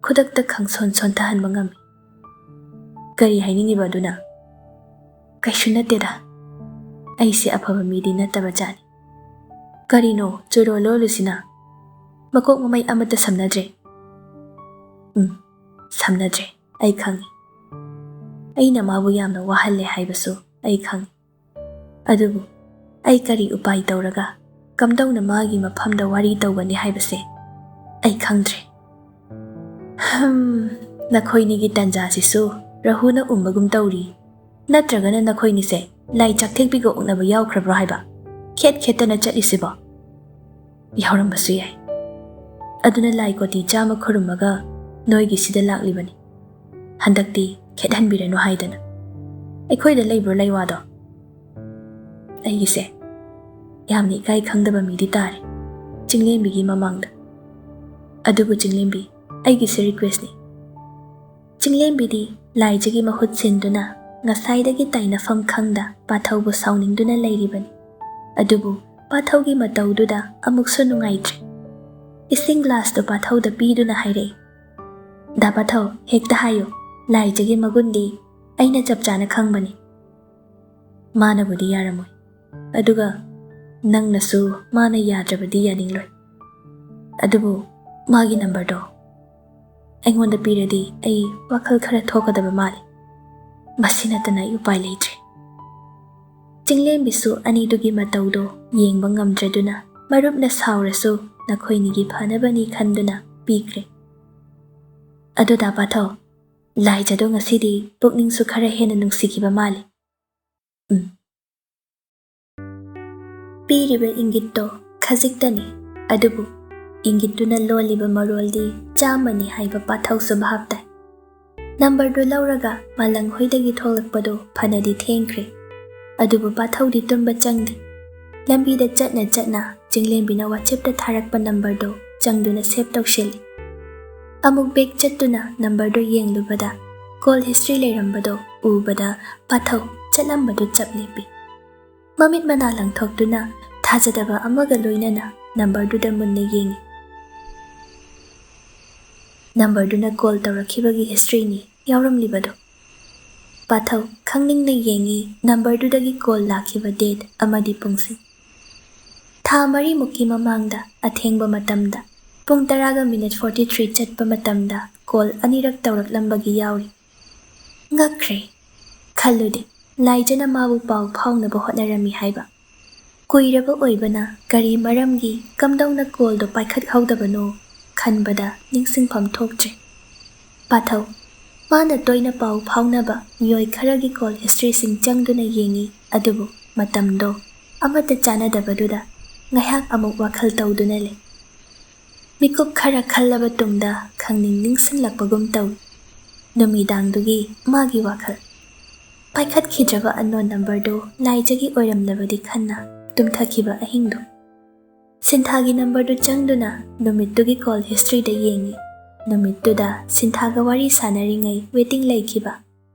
ꯈꯨꯗꯛꯇ ꯈꯪꯁꯣꯟ ꯁꯣꯟꯊꯍꯟꯕ ꯉꯝꯃꯤ꯫" "ꯀꯔꯤ ꯍꯥꯏꯅꯤꯡꯉꯤꯕ ꯑꯗꯨꯅ?" "ꯀꯩꯁꯨ ꯅꯠꯇꯦꯗ, ꯑꯩꯁꯦ ꯑꯐꯕ ꯃꯤꯗꯤ ꯅꯠꯇꯕ ꯖꯥꯠꯅꯤ꯫" "ꯀꯔꯤꯅꯣ ꯆꯨꯔꯣ ꯂꯣꯜꯂꯤꯁꯤꯅ? ꯃꯀꯣꯛ ꯃꯃꯩ ꯑꯃꯠꯇ ꯁꯝꯅꯗ꯭ꯔꯦ꯫" "ꯎꯝ, ꯁꯝꯅꯗ꯭ꯔꯦ, ꯑꯩ ꯈꯪꯉꯤ꯫ ꯑꯩꯅ ꯃꯥꯕꯨ ꯌꯥꯝꯅ ꯋꯥꯍꯜꯂꯦ ꯍꯥꯏꯕꯁꯨ ꯑꯩ ꯈꯪꯉꯤ꯫ ꯑꯗꯨꯕꯨ ꯑꯩ ꯀꯔꯤ ꯎꯄꯥꯏ ꯇꯧꯔꯒ ꯀꯝꯗꯧꯅ ꯃꯥꯒꯤ ꯃꯐꯝꯗ ꯋꯥꯔꯤ ꯇꯧꯒꯅꯤ ꯍꯥꯏꯕꯁꯦ ꯑꯩ ꯈꯪꯗ꯭ꯔꯦ꯫" "ꯍꯝ, ꯅꯈꯣꯏꯅꯤꯒꯤ ꯇꯟꯖꯥꯁꯤꯁꯨ ꯔꯍꯨꯅ ꯎꯝꯕꯒꯨꯝ ꯇꯧꯔꯤ꯫ ꯅꯠꯇ꯭ꯔꯒꯅ ꯅꯈꯣꯏꯅꯤꯁꯦ ꯂꯥꯏ ꯆꯥꯛꯊꯦꯛꯄꯤꯒ ꯑꯣꯛꯅꯕ ꯌꯥꯎꯈ꯭ꯔꯕ꯭ꯔꯣ ꯍꯥꯏꯕ? ꯈꯦꯠ ꯈꯦꯠꯇꯅ ꯆꯠꯂꯤꯁꯤꯕꯣ?" "ꯌꯥꯎꯔꯝꯕꯁꯨ ꯌꯥꯏ꯫ ꯑꯗꯨꯅ ꯂꯥꯏ ꯀꯣꯇꯤ ꯆꯥꯝꯃ ꯈꯨꯔꯨꯝꯃꯒ ꯅꯣꯏꯒꯤꯁꯤꯗ ꯂꯥꯛꯂꯤꯕꯅꯤ꯫ ꯍꯟꯗꯛꯇꯤ ꯈꯦꯠꯍꯟꯕꯤꯔꯅꯨ ꯍꯥꯏꯗꯅ꯫ ꯑꯩꯈꯣꯏꯗ ꯂꯩꯕ꯭ꯔꯣ ꯂꯩꯋꯥꯗꯣ?" ꯑꯩꯒꯤꯁꯦ ꯌꯥꯝꯅ ꯏꯀꯥꯏ ꯈꯪꯗꯕ ꯃꯤꯗꯤ ꯇꯥꯔꯦ꯫ ꯆꯤꯡꯂꯦꯝꯕꯤꯒꯤ ꯃꯃꯥꯡꯗ꯫ ꯑꯗꯨꯕꯨ ꯆꯤꯡꯂꯦꯝꯕꯤ, ꯑꯩꯒꯤꯁꯦ requestꯅꯤ꯫ ꯆꯤꯡꯂꯦꯝꯕꯤꯗꯤ ꯂꯥꯏꯖꯒꯤ ꯃꯍꯨꯠ ꯁꯤꯟꯗꯨꯅ ꯉꯁꯥꯏꯗꯒꯤ ꯇꯥꯏꯅꯐꯝ ꯈꯪꯗ ꯄꯥꯊꯧꯕꯨ ꯁꯥꯎꯅꯤꯡꯗꯨꯅ ꯂꯩꯔꯤꯕꯅꯤ꯫ ꯑꯗꯨꯕꯨ ꯄꯥꯊꯧꯒꯤ ꯃꯇꯧꯗꯨꯗ ꯑꯃꯨꯛꯁꯨ ꯅꯨꯡꯉꯥꯏꯇ꯭ꯔꯦ꯫ ꯏꯁꯤꯡ glassꯇꯨ ꯄꯥꯊꯧꯗ ꯄꯤꯗꯨꯅ ꯍꯥꯏꯔꯛꯏ, "ꯗꯥ ꯄꯥꯊꯧ, ꯍꯦꯛꯇ ꯍꯥꯏꯌꯨ, ꯂꯥꯏꯖꯒꯤ ꯃꯒꯨꯟꯗꯤ ꯑꯩꯅ ꯆꯞ ꯆꯥꯅ ꯈꯪꯕꯅꯤ꯫ ꯃꯥꯅꯕꯨꯗꯤ ꯌꯥꯔꯝꯃꯣꯏ, ꯑꯗꯨꯒ ꯅꯪꯅꯁꯨ ꯃꯥꯅ ꯌꯥꯗ꯭ꯔꯕꯗꯤ ꯌꯥꯅꯤꯡꯂꯣꯏ꯫ ꯑꯗꯨꯕꯨ ꯃꯥꯒꯤ numberꯗꯣ ꯑꯩꯉꯣꯟꯗ ꯄꯤꯔꯗꯤ ꯑꯩ ꯋꯥꯈꯜ ꯈꯔ ꯊꯣꯛꯀꯗꯕ ꯃꯥꯜꯂꯤ꯫ ꯃꯁꯤ ꯅꯠꯇꯅ ꯑꯩ ꯎꯄꯥꯏ ꯂꯩꯇ꯭ꯔꯦ꯫" ꯆꯤꯡꯂꯦꯝꯕꯤꯁꯨ ꯑꯅꯤꯗꯨꯒꯤ ꯃꯇꯧꯗꯣ ꯌꯦꯡꯕ ꯉꯝꯗ꯭ꯔꯗꯨꯅ, ꯃꯔꯨꯞꯅ ꯁꯥꯎꯔꯁꯨ ꯅꯈꯣꯏꯅꯤꯒꯤ ꯐꯅꯕꯅꯤ ꯈꯟꯗꯨꯅ ꯄꯤꯈ꯭ꯔꯦ꯫ "ꯑꯗꯨꯗ ꯄꯥꯊꯧ, ꯂꯥꯏꯖꯗꯣ ꯉꯁꯤꯗꯤ ꯄꯨꯛꯅꯤꯡꯁꯨ ꯈꯔ ꯍꯦꯟꯅ ꯅꯨꯡꯁꯤꯈꯤꯕ ꯃꯥꯜꯂꯤ꯫ ꯎꯝ꯫ ꯄꯤꯔꯤꯕ ꯏꯪꯒꯤꯠꯇꯣ ꯈꯖꯤꯛꯇꯅꯤ, ꯑꯗꯨꯕꯨ ꯏꯪꯒꯤꯠꯇꯨꯅ ꯂꯣꯜꯂꯤꯕ ꯃꯔꯣꯜꯗꯤ ꯆꯥꯝꯃꯅꯤ" ꯍꯥꯏꯕ ꯄꯥꯊꯧꯁꯨ ꯚꯥꯞ ꯇꯥꯏ꯫ ꯅꯝꯕꯔꯗꯨ ꯂꯧꯔꯒ ꯃꯥꯂꯪ ꯍꯣꯏꯗꯒꯤ ꯊꯣꯛꯂꯛꯄꯗꯨ ꯐꯅꯗꯤ ꯊꯦꯡꯈ꯭ꯔꯦ꯫ ꯑꯗꯨꯕꯨ ꯄꯥꯊꯧꯗꯤ ꯇꯨꯝꯕ ꯆꯪꯗꯦ꯫ ꯂꯝꯕꯤꯗ ꯆꯠꯅ ꯆꯠꯅ ꯆꯤꯡꯂꯦꯝꯕꯤꯅ WhatsApp-ꯇ ꯊꯥꯔꯛꯄ ꯅꯝꯕꯔꯗꯨ ꯆꯪꯗꯨꯅ save ꯇꯧꯁꯤꯜꯂꯤ꯫ ꯑꯃꯨꯛ back ꯆꯠꯇꯨꯅ ꯅꯝꯕꯔꯗꯨ ꯌꯦꯡꯂꯨꯕꯗ call history ꯂꯩꯔꯝꯕꯗꯨ ꯎꯕꯗ ꯄꯥꯊꯧ ꯆꯠꯂꯝꯕꯗꯨ ꯆꯞ ꯂꯦꯞꯄꯤ꯫ ꯃꯃꯤꯠ ꯃꯅꯥ ꯂꯪꯊꯣꯛꯇꯨꯅ ꯊꯥꯖꯗꯕ ꯑꯃꯒ ꯂꯣꯏꯅꯅ ꯅꯝꯕꯔꯗꯨꯗ ꯃꯨꯟꯅ ꯌꯦꯡꯉꯤ꯫ ꯅꯝꯕꯔꯗꯨꯅ call ꯇꯧꯔꯛꯈꯤꯕꯒꯤ history-ꯅꯤ ꯌꯥꯎꯔꯝꯂꯤꯕꯗꯨ꯫ ꯄꯥꯊꯧ ꯈꯪꯅꯤꯡꯅ ꯌꯦꯡꯉꯤ ꯅꯝꯕꯔꯗꯨꯗꯒꯤ call ꯂꯥꯛꯈꯤꯕ date ꯑꯃꯗꯤ ꯄꯨꯡꯁꯤꯡ꯫ ꯊꯥ ꯃꯔꯤꯃꯨꯛꯀꯤ ꯃꯃꯥꯡꯗ ꯑꯊꯦꯡꯕ ꯃꯇꯝꯗ, ꯄꯨꯡ ꯇꯔꯥꯒ minute forty three ꯆꯠꯄ ꯃꯇꯝꯗ call ꯑꯅꯤꯔꯛ ꯇꯧꯔꯛꯂꯝꯕꯒꯤ ꯌꯥꯎꯔꯤ꯫ ꯉꯛꯈ꯭ꯔꯦ꯫ ꯈꯜꯂꯨꯗꯦ, ꯂꯥꯏꯖꯅ ꯃꯥꯕꯨ ꯄꯥꯎ ꯐꯥꯎꯅꯕ ꯍꯣꯠꯅꯔꯝꯃꯤ ꯍꯥꯏꯕ꯫ ꯀꯨꯏꯔꯕ ꯑꯣꯏꯕꯅ ꯀꯔꯤ ꯃꯔꯝꯒꯤ, ꯀꯝꯗꯧꯅ call-ꯗꯣ ꯄꯥꯏꯈꯠꯍꯧꯗꯕꯅꯣ ꯈꯟꯕꯗ ꯅꯤꯡꯁꯤꯡꯐꯝ ꯊꯣꯛꯇ꯭ꯔꯦ꯫ ꯄꯥꯊꯧ, ꯃꯥꯅ ꯇꯣꯏꯅ ꯄꯥꯎ ꯐꯥꯎꯅꯕ ꯃꯤꯑꯣꯏ ꯈꯔꯒꯤ call history-ꯁꯤꯡ ꯆꯪꯗꯨꯅ ꯌꯦꯡꯉꯤ, ꯑꯗꯨꯕꯨ ꯃꯇꯝꯗꯣ ꯑꯃꯠꯇ ꯆꯥꯟꯅꯗꯕꯗꯨꯗ ꯉꯥꯏꯍꯥꯛ ꯑꯃꯨꯛ ꯋꯥꯈꯜ ꯇꯧꯗꯨꯅ ꯂꯩ꯫ ꯃꯤꯀꯨꯞ ꯈꯔ ꯈꯜꯂꯕ ꯇꯨꯡꯗ ꯈꯪꯅꯤꯡ ꯅꯤꯡꯁꯤꯡꯂꯛꯄꯒꯨꯝ ꯇꯧꯏ꯫ ꯅꯨꯃꯤꯗꯥꯡꯗꯨꯒꯤ ꯃꯥꯒꯤ ꯋꯥꯈꯜ꯫ ꯄꯥꯏꯈꯠꯈꯤꯗ꯭ꯔꯕ unknown number-ꯗꯨ ꯂꯥꯏꯖꯒꯤ ꯑꯣꯏꯔꯝꯂꯕꯗꯤ ꯈꯟꯅ ꯇꯨꯝꯊꯈꯤꯕ ꯑꯍꯤꯡꯗꯨ꯫ ꯁꯤꯟꯊꯥꯒꯤ number-ꯗꯨ ꯆꯪꯗꯨꯅ ꯅꯨꯃꯤꯠꯇꯨꯒꯤ call history-ꯗ ꯌꯦꯡꯉꯤ꯫ ꯅꯨꯃꯤꯠꯇꯨꯗ ꯁꯤꯟꯊꯥꯒ ꯋꯥꯔꯤ ꯁꯥꯟꯅꯔꯤꯉꯩ waiting ꯂꯩꯈꯤꯕ,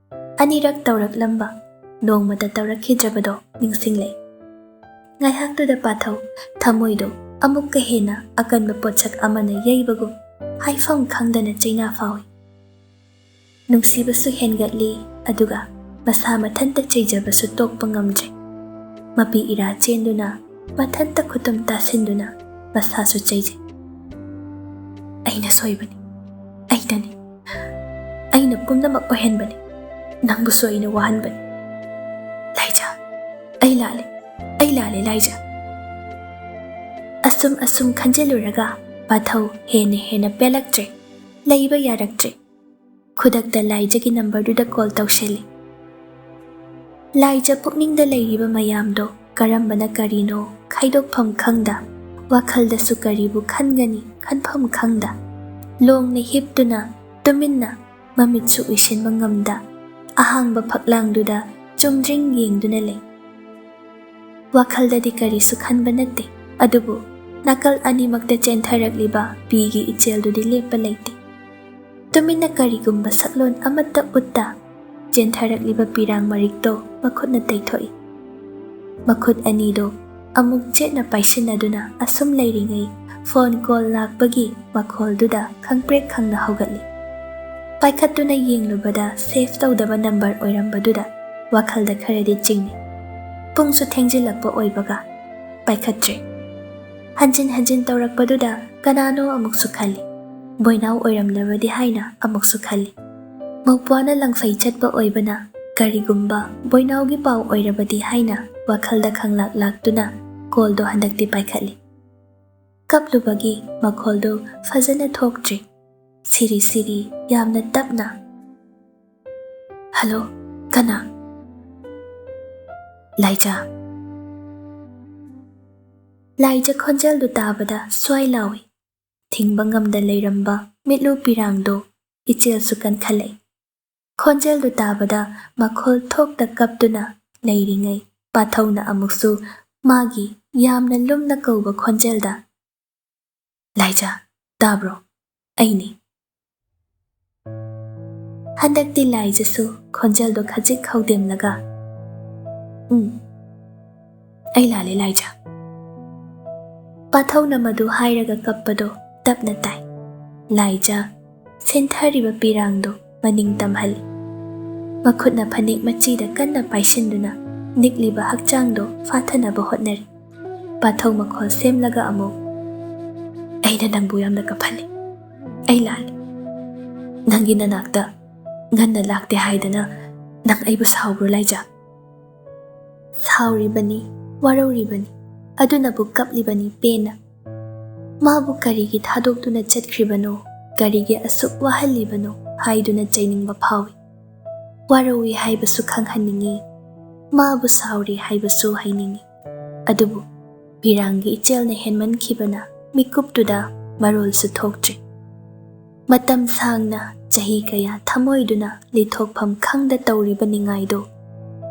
ꯑꯅꯤꯔꯛ ꯇꯧꯔꯛꯂꯝꯕ, ꯅꯣꯡꯃꯇ ꯇꯧꯔꯛꯈꯤꯗ꯭ꯔꯕꯗꯣ ꯅꯤꯡꯁꯤꯡꯂꯛꯏ꯫ ꯉꯥꯏꯍꯥꯛꯇꯨꯗ ꯄꯥꯊꯧ ꯊꯃꯣꯏꯗꯣ ꯑꯃꯨꯛꯀ ꯍꯦꯟꯅ ꯑꯀꯟꯕ ꯄꯣꯠꯁꯛ ꯑꯃꯅ ꯌꯩꯕꯒꯨꯝ ꯍꯥꯏꯐꯝ ꯈꯪꯗꯅ ꯆꯩꯅꯥ ꯐꯥꯎꯏ꯫ ꯅꯨꯡꯁꯤꯕꯁꯨ ꯍꯦꯟꯒꯠꯂꯤ, ꯑꯗꯨꯒ ꯃꯁꯥ ꯃꯊꯟꯇ ꯆꯩꯖꯕꯁꯨ ꯇꯣꯛꯄ ꯉꯝꯗ꯭ꯔꯦ꯫ ꯃꯄꯤ ꯏꯔꯥ ꯆꯦꯟꯗꯨꯅ ꯃꯊꯟꯇ ꯈꯨꯇꯨꯝ ꯇꯥꯁꯤꯟꯗꯨꯅ ꯃꯁꯥꯁꯨ ꯆꯩꯖꯩ꯫ "ꯑꯩꯅ ꯁꯣꯏꯕꯅꯤ, ꯑꯩꯅꯅꯤ, ꯑꯩꯅ ꯄꯨꯝꯅꯃꯛ ꯑꯣꯏꯍꯟꯕꯅꯤ, ꯅꯪꯕꯨꯁꯨ ꯑꯩꯅ ꯋꯥꯍꯟꯕꯅꯤ꯫ ꯂꯥꯏꯖꯥ, "ꯑꯩ ꯂꯥꯜꯂꯦ, ꯑꯩ ꯂꯥꯜꯂꯦ, ꯂꯥꯏꯖꯥ꯫" ꯑꯁꯨꯝ ꯑꯁꯨꯝ ꯈꯟꯖꯤꯜꯂꯨꯔꯒ ꯄꯥꯊꯧ ꯍꯦꯟꯅ ꯍꯦꯟꯅ ꯄꯦꯜꯂꯛꯇ꯭ꯔꯦ, ꯂꯩꯕ ꯌꯥꯔꯛꯇ꯭ꯔꯦ꯫ ꯈꯨꯗꯛꯇ ꯂꯥꯏꯖꯒꯤ ꯅꯝꯕꯔꯗꯨꯗ ꯀꯣꯜ ꯇꯧꯁꯤꯜꯂꯤ꯫ ꯂꯥꯏꯖ ꯄꯨꯛꯅꯤꯡꯗ ꯂꯩꯔꯤꯕ ꯃꯌꯥꯝꯗꯣ ꯀꯔꯝꯕꯅ ꯀꯔꯤꯅꯣ ꯈꯥꯏꯗꯣꯛꯐꯝ ꯈꯪꯗ, ꯋꯥꯈꯜꯗꯁꯨ ꯀꯔꯤꯕꯨ ꯈꯟꯒꯅꯤ ꯈꯟꯐꯝ ꯈꯪꯗ, ꯂꯣꯡꯅ ꯍꯤꯞꯇꯨꯅ ꯇꯨꯃꯤꯟꯅ ꯃꯃꯤꯠꯁꯨ ꯎꯏꯁꯤꯟꯕ ꯉꯝꯗ ꯑꯍꯥꯡꯕ ꯐꯛꯂꯥꯡꯗꯨꯗ ꯆꯨꯝꯗ꯭ꯔꯤꯡ ꯌꯦꯡꯗꯨꯅ ꯂꯩ꯫ ꯋꯥꯈꯜꯗꯗꯤ ꯀꯔꯤꯁꯨ ꯈꯟꯕ ꯅꯠꯇꯦ, ꯑꯗꯨꯕꯨ ꯅꯥꯀꯜ ꯑꯅꯤꯃꯛꯇ ꯆꯦꯟꯊꯔꯛꯂꯤꯕ ꯄꯤꯒꯤ ꯏꯆꯦꯜꯗꯨꯗꯤ ꯂꯦꯞꯄ ꯂꯩꯇꯦ꯫ ꯇꯨꯃꯤꯟꯅ ꯀꯔꯤꯒꯨꯝꯕ ꯁꯛꯂꯣꯟ ꯑꯃꯠꯇ ꯎꯠꯇ ꯆꯦꯟꯊꯔꯛꯂꯤꯕ ꯄꯤꯔꯥꯡ ꯃꯔꯤꯛꯇꯣ ꯃꯈꯨꯠꯅ ꯇꯩꯊꯣꯛꯏ꯫ ꯃꯈꯨꯠ ꯑꯅꯤꯗꯣ ꯑꯃꯨꯛ ꯆꯦꯠꯅ ꯄꯥꯏꯁꯤꯟꯅꯗꯨꯅ ꯑꯁꯨꯝ ꯂꯩꯔꯤꯉꯩ ꯐꯣꯟ ꯀꯣꯜ ꯂꯥꯛꯄꯒꯤ ꯃꯈꯣꯜꯗꯨꯗ ꯈꯪꯄ꯭ꯔꯦꯛ ꯈꯪꯅ ꯍꯧꯒꯠꯂꯤ꯫ ꯄꯥꯏꯈꯠꯇꯨꯅ ꯌꯦꯡꯂꯨꯕꯗ ꯁꯦꯚ ꯇꯧꯗꯕ ꯅꯝꯕꯔ ꯑꯣꯏꯔꯝꯕꯗꯨꯗ ꯋꯥꯈꯜꯗ ꯈꯔꯗꯤ ꯆꯤꯡꯅꯩ꯫ ꯄꯨꯡꯁꯨ ꯊꯦꯡꯖꯤꯜꯂꯛꯄ ꯑꯣꯏꯕꯒ ꯄꯥꯏꯈꯠꯇ꯭ꯔꯦ꯫ ꯍꯟꯖꯤꯟ ꯍꯟꯖꯤꯟ ꯇꯧꯔꯛꯄꯗꯨꯗ ꯀꯅꯥꯅꯣ ꯑꯃꯨꯛꯁꯨ ꯈꯜꯂꯤ꯫ ꯕꯣꯏꯅꯥꯎ ꯑꯣꯏꯔꯝꯂꯕꯗꯤ ꯍꯥꯏꯅ ꯑꯃꯨꯛꯁꯨ ꯈꯜꯂꯤ꯫ ꯃꯧꯄ꯭ꯋꯥꯅ ꯂꯪꯐꯩ ꯆꯠꯄ ꯑꯣꯏꯕꯅ ꯀꯔꯤꯒꯨꯝꯕ ꯕꯣꯏꯅꯥꯎꯒꯤ ꯄꯥꯎ ꯑꯣꯏꯔꯕꯗꯤ ꯍꯥꯏꯅ ꯋꯥꯈꯜꯗ ꯈꯪꯂꯥꯛ ꯂꯥꯛꯇꯨꯅ ꯀꯣꯜꯗꯣ ꯍꯟꯗꯛꯇꯤ ꯄꯥꯏꯈꯠꯂꯤ꯫ ꯀꯞꯂꯨꯕꯒꯤ ꯃꯈꯣꯜꯗꯨ ꯐꯖꯅ ꯊꯣꯛꯇ꯭ꯔꯤ꯫ ꯁꯤꯔꯤ ꯁꯤꯔꯤ, ꯌꯥꯝꯅ ꯇꯞꯅ, "ꯍꯜꯂꯣ, ꯀꯅꯥ?" "ꯂꯥꯏꯖꯥ꯫" ꯂꯥꯏꯖꯥ ꯈꯣꯟꯖꯦꯜꯗꯨ ꯇꯥꯕꯗ ꯁ꯭ꯋꯥꯏ ꯂꯥꯎꯏ꯫ ꯊꯤꯡꯕ ꯉꯝꯗ ꯂꯩꯔꯝꯕ ꯃꯤꯠꯂꯨ ꯄꯤꯔꯥꯡꯗꯣ ꯏꯆꯦꯜꯁꯨ ꯀꯟꯈꯠꯂꯛꯏ꯫ ꯈꯣꯟꯖꯦꯜꯗꯨ ꯇꯥꯕꯗ ꯃꯈꯣꯜ ꯊꯣꯛꯇ ꯀꯞꯇꯨꯅ ꯂꯩꯔꯤꯉꯩ ꯄꯥꯊꯧꯅ ꯑꯃꯨꯛꯁꯨ ꯃꯥꯒꯤ ꯌꯥꯝꯅ ꯂꯨꯝꯅ ꯀꯧꯕ ꯈꯣꯟꯖꯦꯜꯗ, "ꯂꯥꯏꯖꯥ, ꯇꯥꯕ꯭ꯔꯣ? ꯑꯩꯅꯤ꯫" ꯍꯟꯗꯛꯇꯤ ꯂꯥꯏꯖꯥꯁꯨ ꯈꯣꯟꯖꯦꯜꯗꯣ ꯈꯖꯤꯛ ꯈꯧꯗꯦꯝꯂꯒ, "ꯎꯝ, ꯑꯩ ꯂꯥꯜꯂꯦ, ꯂꯥꯏꯖꯥ꯫" ꯄꯥꯊꯧꯅ ꯃꯗꯨ ꯍꯥꯏꯔꯒ ꯀꯞꯄꯗꯣ ꯇꯞꯅ ꯇꯥꯏ꯫ ꯂꯥꯏꯖꯥ ꯁꯦꯟꯊꯔꯤꯕ ꯄꯤꯔꯥꯡꯗꯣ ꯃꯅꯤꯡ ꯇꯝꯍꯜꯂꯤ꯫ ꯃꯈꯨꯠꯅ ꯐꯅꯦꯛ ꯃꯆꯤꯗ ꯀꯟꯅ ꯄꯥꯏꯁꯤꯟꯗꯨꯅ ꯅꯤꯛꯂꯤꯕ ꯍꯛꯆꯥꯡꯗꯣ ꯐꯥꯊꯅꯕ ꯍꯣꯠꯅꯔꯤ꯫ ꯄꯥꯊꯧ ꯃꯈꯣꯜ ꯁꯦꯝꯂꯒ ꯑꯃꯨꯛ, "ꯑꯩꯅ ꯅꯪꯕꯨ ꯌꯥꯝꯅ ꯀꯞꯍꯜꯂꯤ꯫ ꯑꯩ ꯂꯥꯜꯂꯤ꯫ ꯅꯪꯒꯤ ꯅꯅꯥꯛꯇ ꯉꯟꯅ ꯂꯥꯛꯇꯦ ꯍꯥꯏꯗꯅ ꯅꯪ ꯑꯩꯕꯨ ꯁꯥꯎꯕ꯭ꯔꯣ, ꯂꯥꯏꯖꯥ?" ꯁꯥꯎꯔꯤꯕꯅꯤ, ꯋꯥꯔꯧꯔꯤꯕꯅꯤ, ꯑꯗꯨꯅꯕꯨ ꯀꯞꯂꯤꯕꯅꯤ ꯄꯦꯟꯅ꯫ ꯃꯥꯕꯨ ꯀꯔꯤꯒꯤ ꯊꯥꯗꯣꯛꯇꯨꯅ ꯆꯠꯈ꯭ꯔꯤꯕꯅꯣ, ꯀꯔꯤꯒꯤ ꯑꯁꯨꯛ ꯋꯥꯍꯜꯂꯤꯕꯅꯣ ꯍꯥꯏꯗꯨꯅ ꯆꯩꯅꯤꯡꯕ ꯐꯥꯎꯏ꯫ ꯋꯥꯔꯧꯏ ꯍꯥꯏꯕꯁꯨ ꯈꯪꯍꯟꯅꯤꯡꯏ, ꯃꯥꯕꯨ ꯁꯥꯎꯔꯤ ꯍꯥꯏꯕꯁꯨ ꯍꯥꯏꯅꯤꯡꯏ꯫ ꯑꯗꯨꯕꯨ ꯄꯤꯔꯥꯡꯒꯤ ꯏꯆꯦꯜꯅ ꯍꯦꯟꯃꯟꯈꯤꯕꯅ ꯃꯤꯀꯨꯞꯇꯨꯗ ꯃꯔꯣꯜꯁꯨ ꯊꯣꯛꯇ꯭ꯔꯤ꯫ ꯃꯇꯝ ꯁꯥꯡꯅ, ꯆꯍꯤ ꯀꯌꯥ ꯊꯃꯣꯏꯗꯨꯅ ꯂꯤꯊꯣꯛꯐꯝ ꯈꯪꯗ ꯇꯧꯔꯤꯕ ꯅꯤꯡꯉꯥꯏꯗꯣ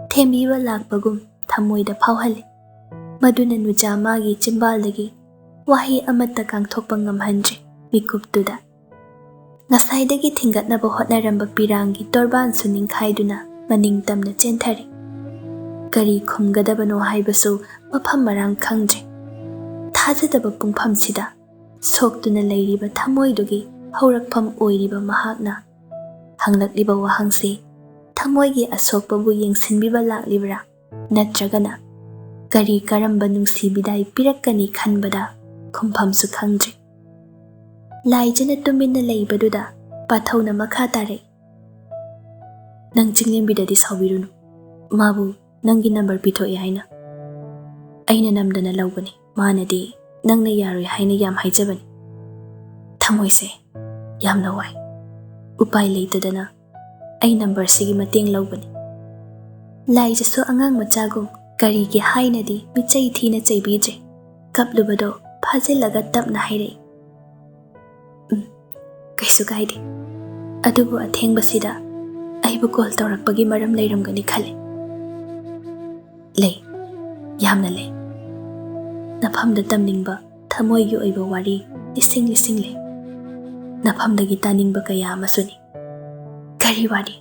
ꯊꯦꯝꯕꯤꯕ ꯂꯥꯛꯄꯒꯨꯝ ꯊꯃꯣꯏꯗ ꯐꯥꯎꯍꯜꯂꯤ꯫ ꯃꯗꯨꯅ ꯅꯨꯖꯥ ꯃꯥꯒꯤ ꯆꯤꯝꯕꯥꯜꯗꯒꯤ ꯋꯥꯍꯩ ꯑꯃꯠꯇ ꯀꯥꯡꯊꯣꯛꯄ ꯉꯝꯍꯟꯗ꯭ꯔꯤ ꯃꯤꯀꯨꯞꯇꯨꯗ꯫ ꯉꯁꯥꯏꯗꯒꯤ ꯊꯤꯡꯒꯠꯅꯕ ꯍꯣꯠꯅꯔꯝꯕ ꯄꯤꯔꯥꯡꯒꯤ ꯇꯣꯔꯕꯥꯟꯁꯨ ꯅꯤꯡꯈꯥꯏꯗꯨꯅ ꯃꯅꯤꯡ ꯇꯝꯅ ꯆꯦꯟꯊꯔꯤ꯫ ꯀꯔꯤ ꯈꯨꯝꯒꯗꯕꯅꯣ ꯍꯥꯏꯕꯁꯨ ꯃꯐꯝ ꯃꯔꯥꯡ ꯈꯪꯗ꯭ꯔꯦ꯫ ꯊꯥꯖꯗꯕ ꯄꯨꯡꯐꯝꯁꯤꯗ ꯁꯣꯛꯇꯨꯅ ꯂꯩꯔꯤꯕ ꯊꯃꯣꯏꯗꯨꯒꯤ ꯍꯧꯔꯛꯐꯝ ꯑꯣꯏꯔꯤꯕ ꯃꯍꯥꯛꯅ ꯍꯪꯂꯛꯂꯤꯕ ꯋꯥꯍꯪꯁꯤ ꯊꯃꯣꯏꯒꯤ ꯑꯁꯣꯛꯄꯕꯨ ꯌꯦꯡꯁꯤꯟꯕꯤꯕ ꯂꯥꯛꯂꯤꯕ꯭ꯔꯥ, ꯅꯠꯇ꯭ꯔꯒꯅ ꯀꯔꯤ ꯀꯔꯝꯕ ꯅꯨꯡꯁꯤ ꯕꯤꯗꯥꯏ ꯄꯤꯔꯛꯀꯅꯤ ꯈꯟꯕꯗ ꯈꯨꯝꯐꯝꯁꯨ ꯈꯪꯗ꯭ꯔꯤ꯫ ꯂꯥꯏꯖꯅ ꯇꯨꯃꯤꯟꯅ ꯂꯩꯕꯗꯨꯗ ꯄꯥꯊꯧꯅ ꯃꯈꯥ ꯇꯥꯔꯛꯏ, "ꯅꯪ ꯆꯤꯡꯂꯦꯝꯕꯤꯗꯗꯤ ꯁꯥꯎꯕꯤꯔꯨꯅꯨ꯫ ꯃꯥꯕꯨ ꯅꯪꯒꯤ ꯅꯝꯕꯔ ꯄꯤꯊꯣꯛꯑꯦ ꯍꯥꯏꯅ ꯑꯩꯅ ꯅꯝꯗꯅ ꯂꯧꯕꯅꯤ꯫ ꯃꯥꯅꯗꯤ ꯅꯪꯅ ꯌꯥꯔꯣꯏ ꯍꯥꯏꯅ ꯌꯥꯝ ꯍꯥꯏꯖꯕꯅꯤ꯫ ꯊꯃꯣꯏꯁꯦ ꯌꯥꯝꯅ ꯋꯥꯏ꯫ ꯎꯄꯥꯏ ꯂꯩꯇꯗꯅ ꯑꯩ ꯅꯝꯕꯔꯁꯤꯒꯤ ꯃꯇꯦꯡ ꯂꯧꯕꯅꯤ꯫" ꯂꯥꯏꯖꯁꯨ ꯑꯉꯥꯡ ꯃꯆꯥꯒꯨꯝ ꯀꯔꯤꯒꯤ ꯍꯥꯏꯅꯗꯤ ꯃꯤꯆꯩ ꯊꯤꯅ ꯆꯩꯕꯤꯗ꯭ꯔꯦ꯫ ꯀꯞꯂꯨꯕꯗꯣ ꯐꯥꯖꯤꯜꯂꯒ ꯇꯞꯅ ꯍꯥꯏꯔꯛꯏ, "ꯎꯝ, ꯀꯩꯁꯨ ꯀꯥꯏꯗꯦ꯫ ꯑꯗꯨꯕꯨ ꯑꯊꯦꯡꯕꯁꯤꯗ ꯑꯩꯕꯨ ꯀꯣꯜ ꯇꯧꯔꯛꯄꯒꯤ ꯃꯔꯝ ꯂꯩꯔꯝꯒꯅꯤ ꯈꯜꯂꯤ꯫" "ꯂꯩ, ꯌꯥꯝꯅ ꯂꯩ꯫ ꯅꯐꯝꯗ ꯇꯝꯅꯤꯡꯕ ꯊꯃꯣꯏꯒꯤ ꯑꯣꯏꯕ ꯋꯥꯔꯤ ꯂꯤꯁꯤꯡ ꯂꯤꯁꯤꯡ ꯂꯩ꯫ ꯅꯐꯝꯗꯒꯤ ꯇꯥꯅꯤꯡꯕ ꯀꯌꯥ ꯑꯃꯁꯨꯅꯤ꯫" "ꯀꯔꯤ ꯋꯥꯔꯤ?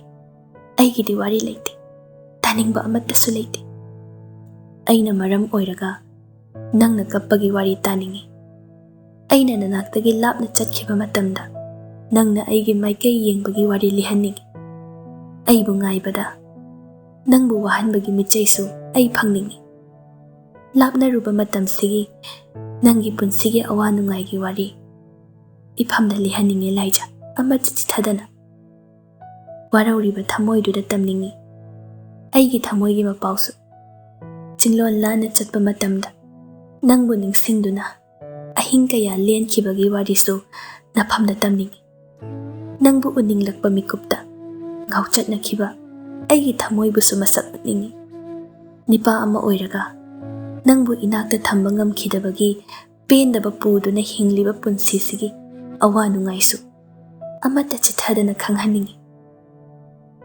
ꯑꯩꯒꯤꯗꯤ ꯋꯥꯔꯤ ꯂꯩꯇꯦ꯫ ꯇꯥꯅꯤꯡꯕ ꯑꯃꯠꯇꯁꯨ ꯂꯩꯇꯦ꯫ ꯑꯩꯅ ꯃꯔꯝ ꯑꯣꯏꯔꯒ ꯅꯪꯅ ꯀꯞꯄꯒꯤ ꯋꯥꯔꯤ ꯇꯥꯅꯤꯡꯏ꯫ ꯑꯩꯅ ꯅꯅꯥꯛꯇꯒꯤ ꯂꯥꯞꯅ ꯆꯠꯈꯤꯕ ꯃꯇꯝꯗ ꯅꯪꯅ ꯑꯩꯒꯤ ꯃꯥꯏꯀꯩ ꯌꯦꯡꯕꯒꯤ ꯋꯥꯔꯤ ꯂꯤꯍꯟꯅꯤꯡꯏ꯫ ꯑꯩꯕꯨ ꯉꯥꯏꯕꯗ ꯅꯪꯕꯨ ꯋꯥꯍꯟꯕꯒꯤ ꯃꯤꯆꯩꯁꯨ ꯑꯩ ꯐꯪꯅꯤꯡꯏ꯫ ꯂꯥꯞꯅꯔꯨꯕ ꯃꯇꯝꯁꯤꯒꯤ ꯅꯪꯒꯤ ꯄꯨꯟꯁꯤꯒꯤ ꯑꯋꯥ ꯅꯨꯡꯉꯥꯏꯒꯤ ꯋꯥꯔꯤ ꯏꯐꯝꯗ ꯂꯤꯍꯟꯅꯤꯡꯏ ꯂꯥꯏꯖ, ꯑꯃꯠꯇ ꯆꯤꯊꯗꯅ꯫ ꯋꯥꯔꯧꯔꯤꯕ ꯊꯃꯣꯏꯗꯨꯗ ꯇꯝꯅꯤꯡꯏ ꯑꯩꯒꯤ ꯊꯃꯣꯏꯒꯤ ꯃꯄꯥꯎꯁꯨ꯫ ꯁꯤꯟꯂꯣꯟ ꯂꯥꯟꯅ ꯆꯠꯄ ꯃꯇꯝꯗ ꯅꯪꯕꯨ ꯅꯤꯡꯁꯤꯡꯗꯨꯅ ꯑꯍꯤꯡ ꯀꯌꯥ ꯂꯦꯟꯈꯤꯕꯒꯤ ꯋꯥꯔꯤꯁꯨ ꯅꯐꯝꯗ ꯇꯝꯅꯤꯡꯏ꯫ ꯅꯪꯕꯨ ꯎꯅꯤꯡꯂꯛꯄ ꯃꯤꯀꯨꯞꯇ ꯉꯥꯎꯆꯠꯅꯈꯤꯕ ꯑꯩꯒꯤ ꯊꯃꯣꯏꯕꯨꯁꯨ ꯃꯁꯛ ꯎꯠꯅꯤꯡꯏ꯫ ꯅꯤꯄꯥ ꯑꯃ ꯑꯣꯏꯔꯒ ꯅꯪꯕꯨ ꯏꯅꯥꯛꯇ ꯊꯝꯕ ꯉꯝꯈꯤꯗꯕꯒꯤ ꯄꯦꯟꯗꯕ ꯄꯨꯗꯨꯅ ꯍꯤꯡꯂꯤꯕ ꯄꯨꯟꯁꯤꯁꯤꯒꯤ ꯑꯋꯥ ꯅꯨꯡꯉꯥꯏꯁꯨ ꯑꯃꯠꯇ ꯆꯤꯠꯊꯗꯅ ꯈꯪꯍꯟꯅꯤꯡꯏ꯫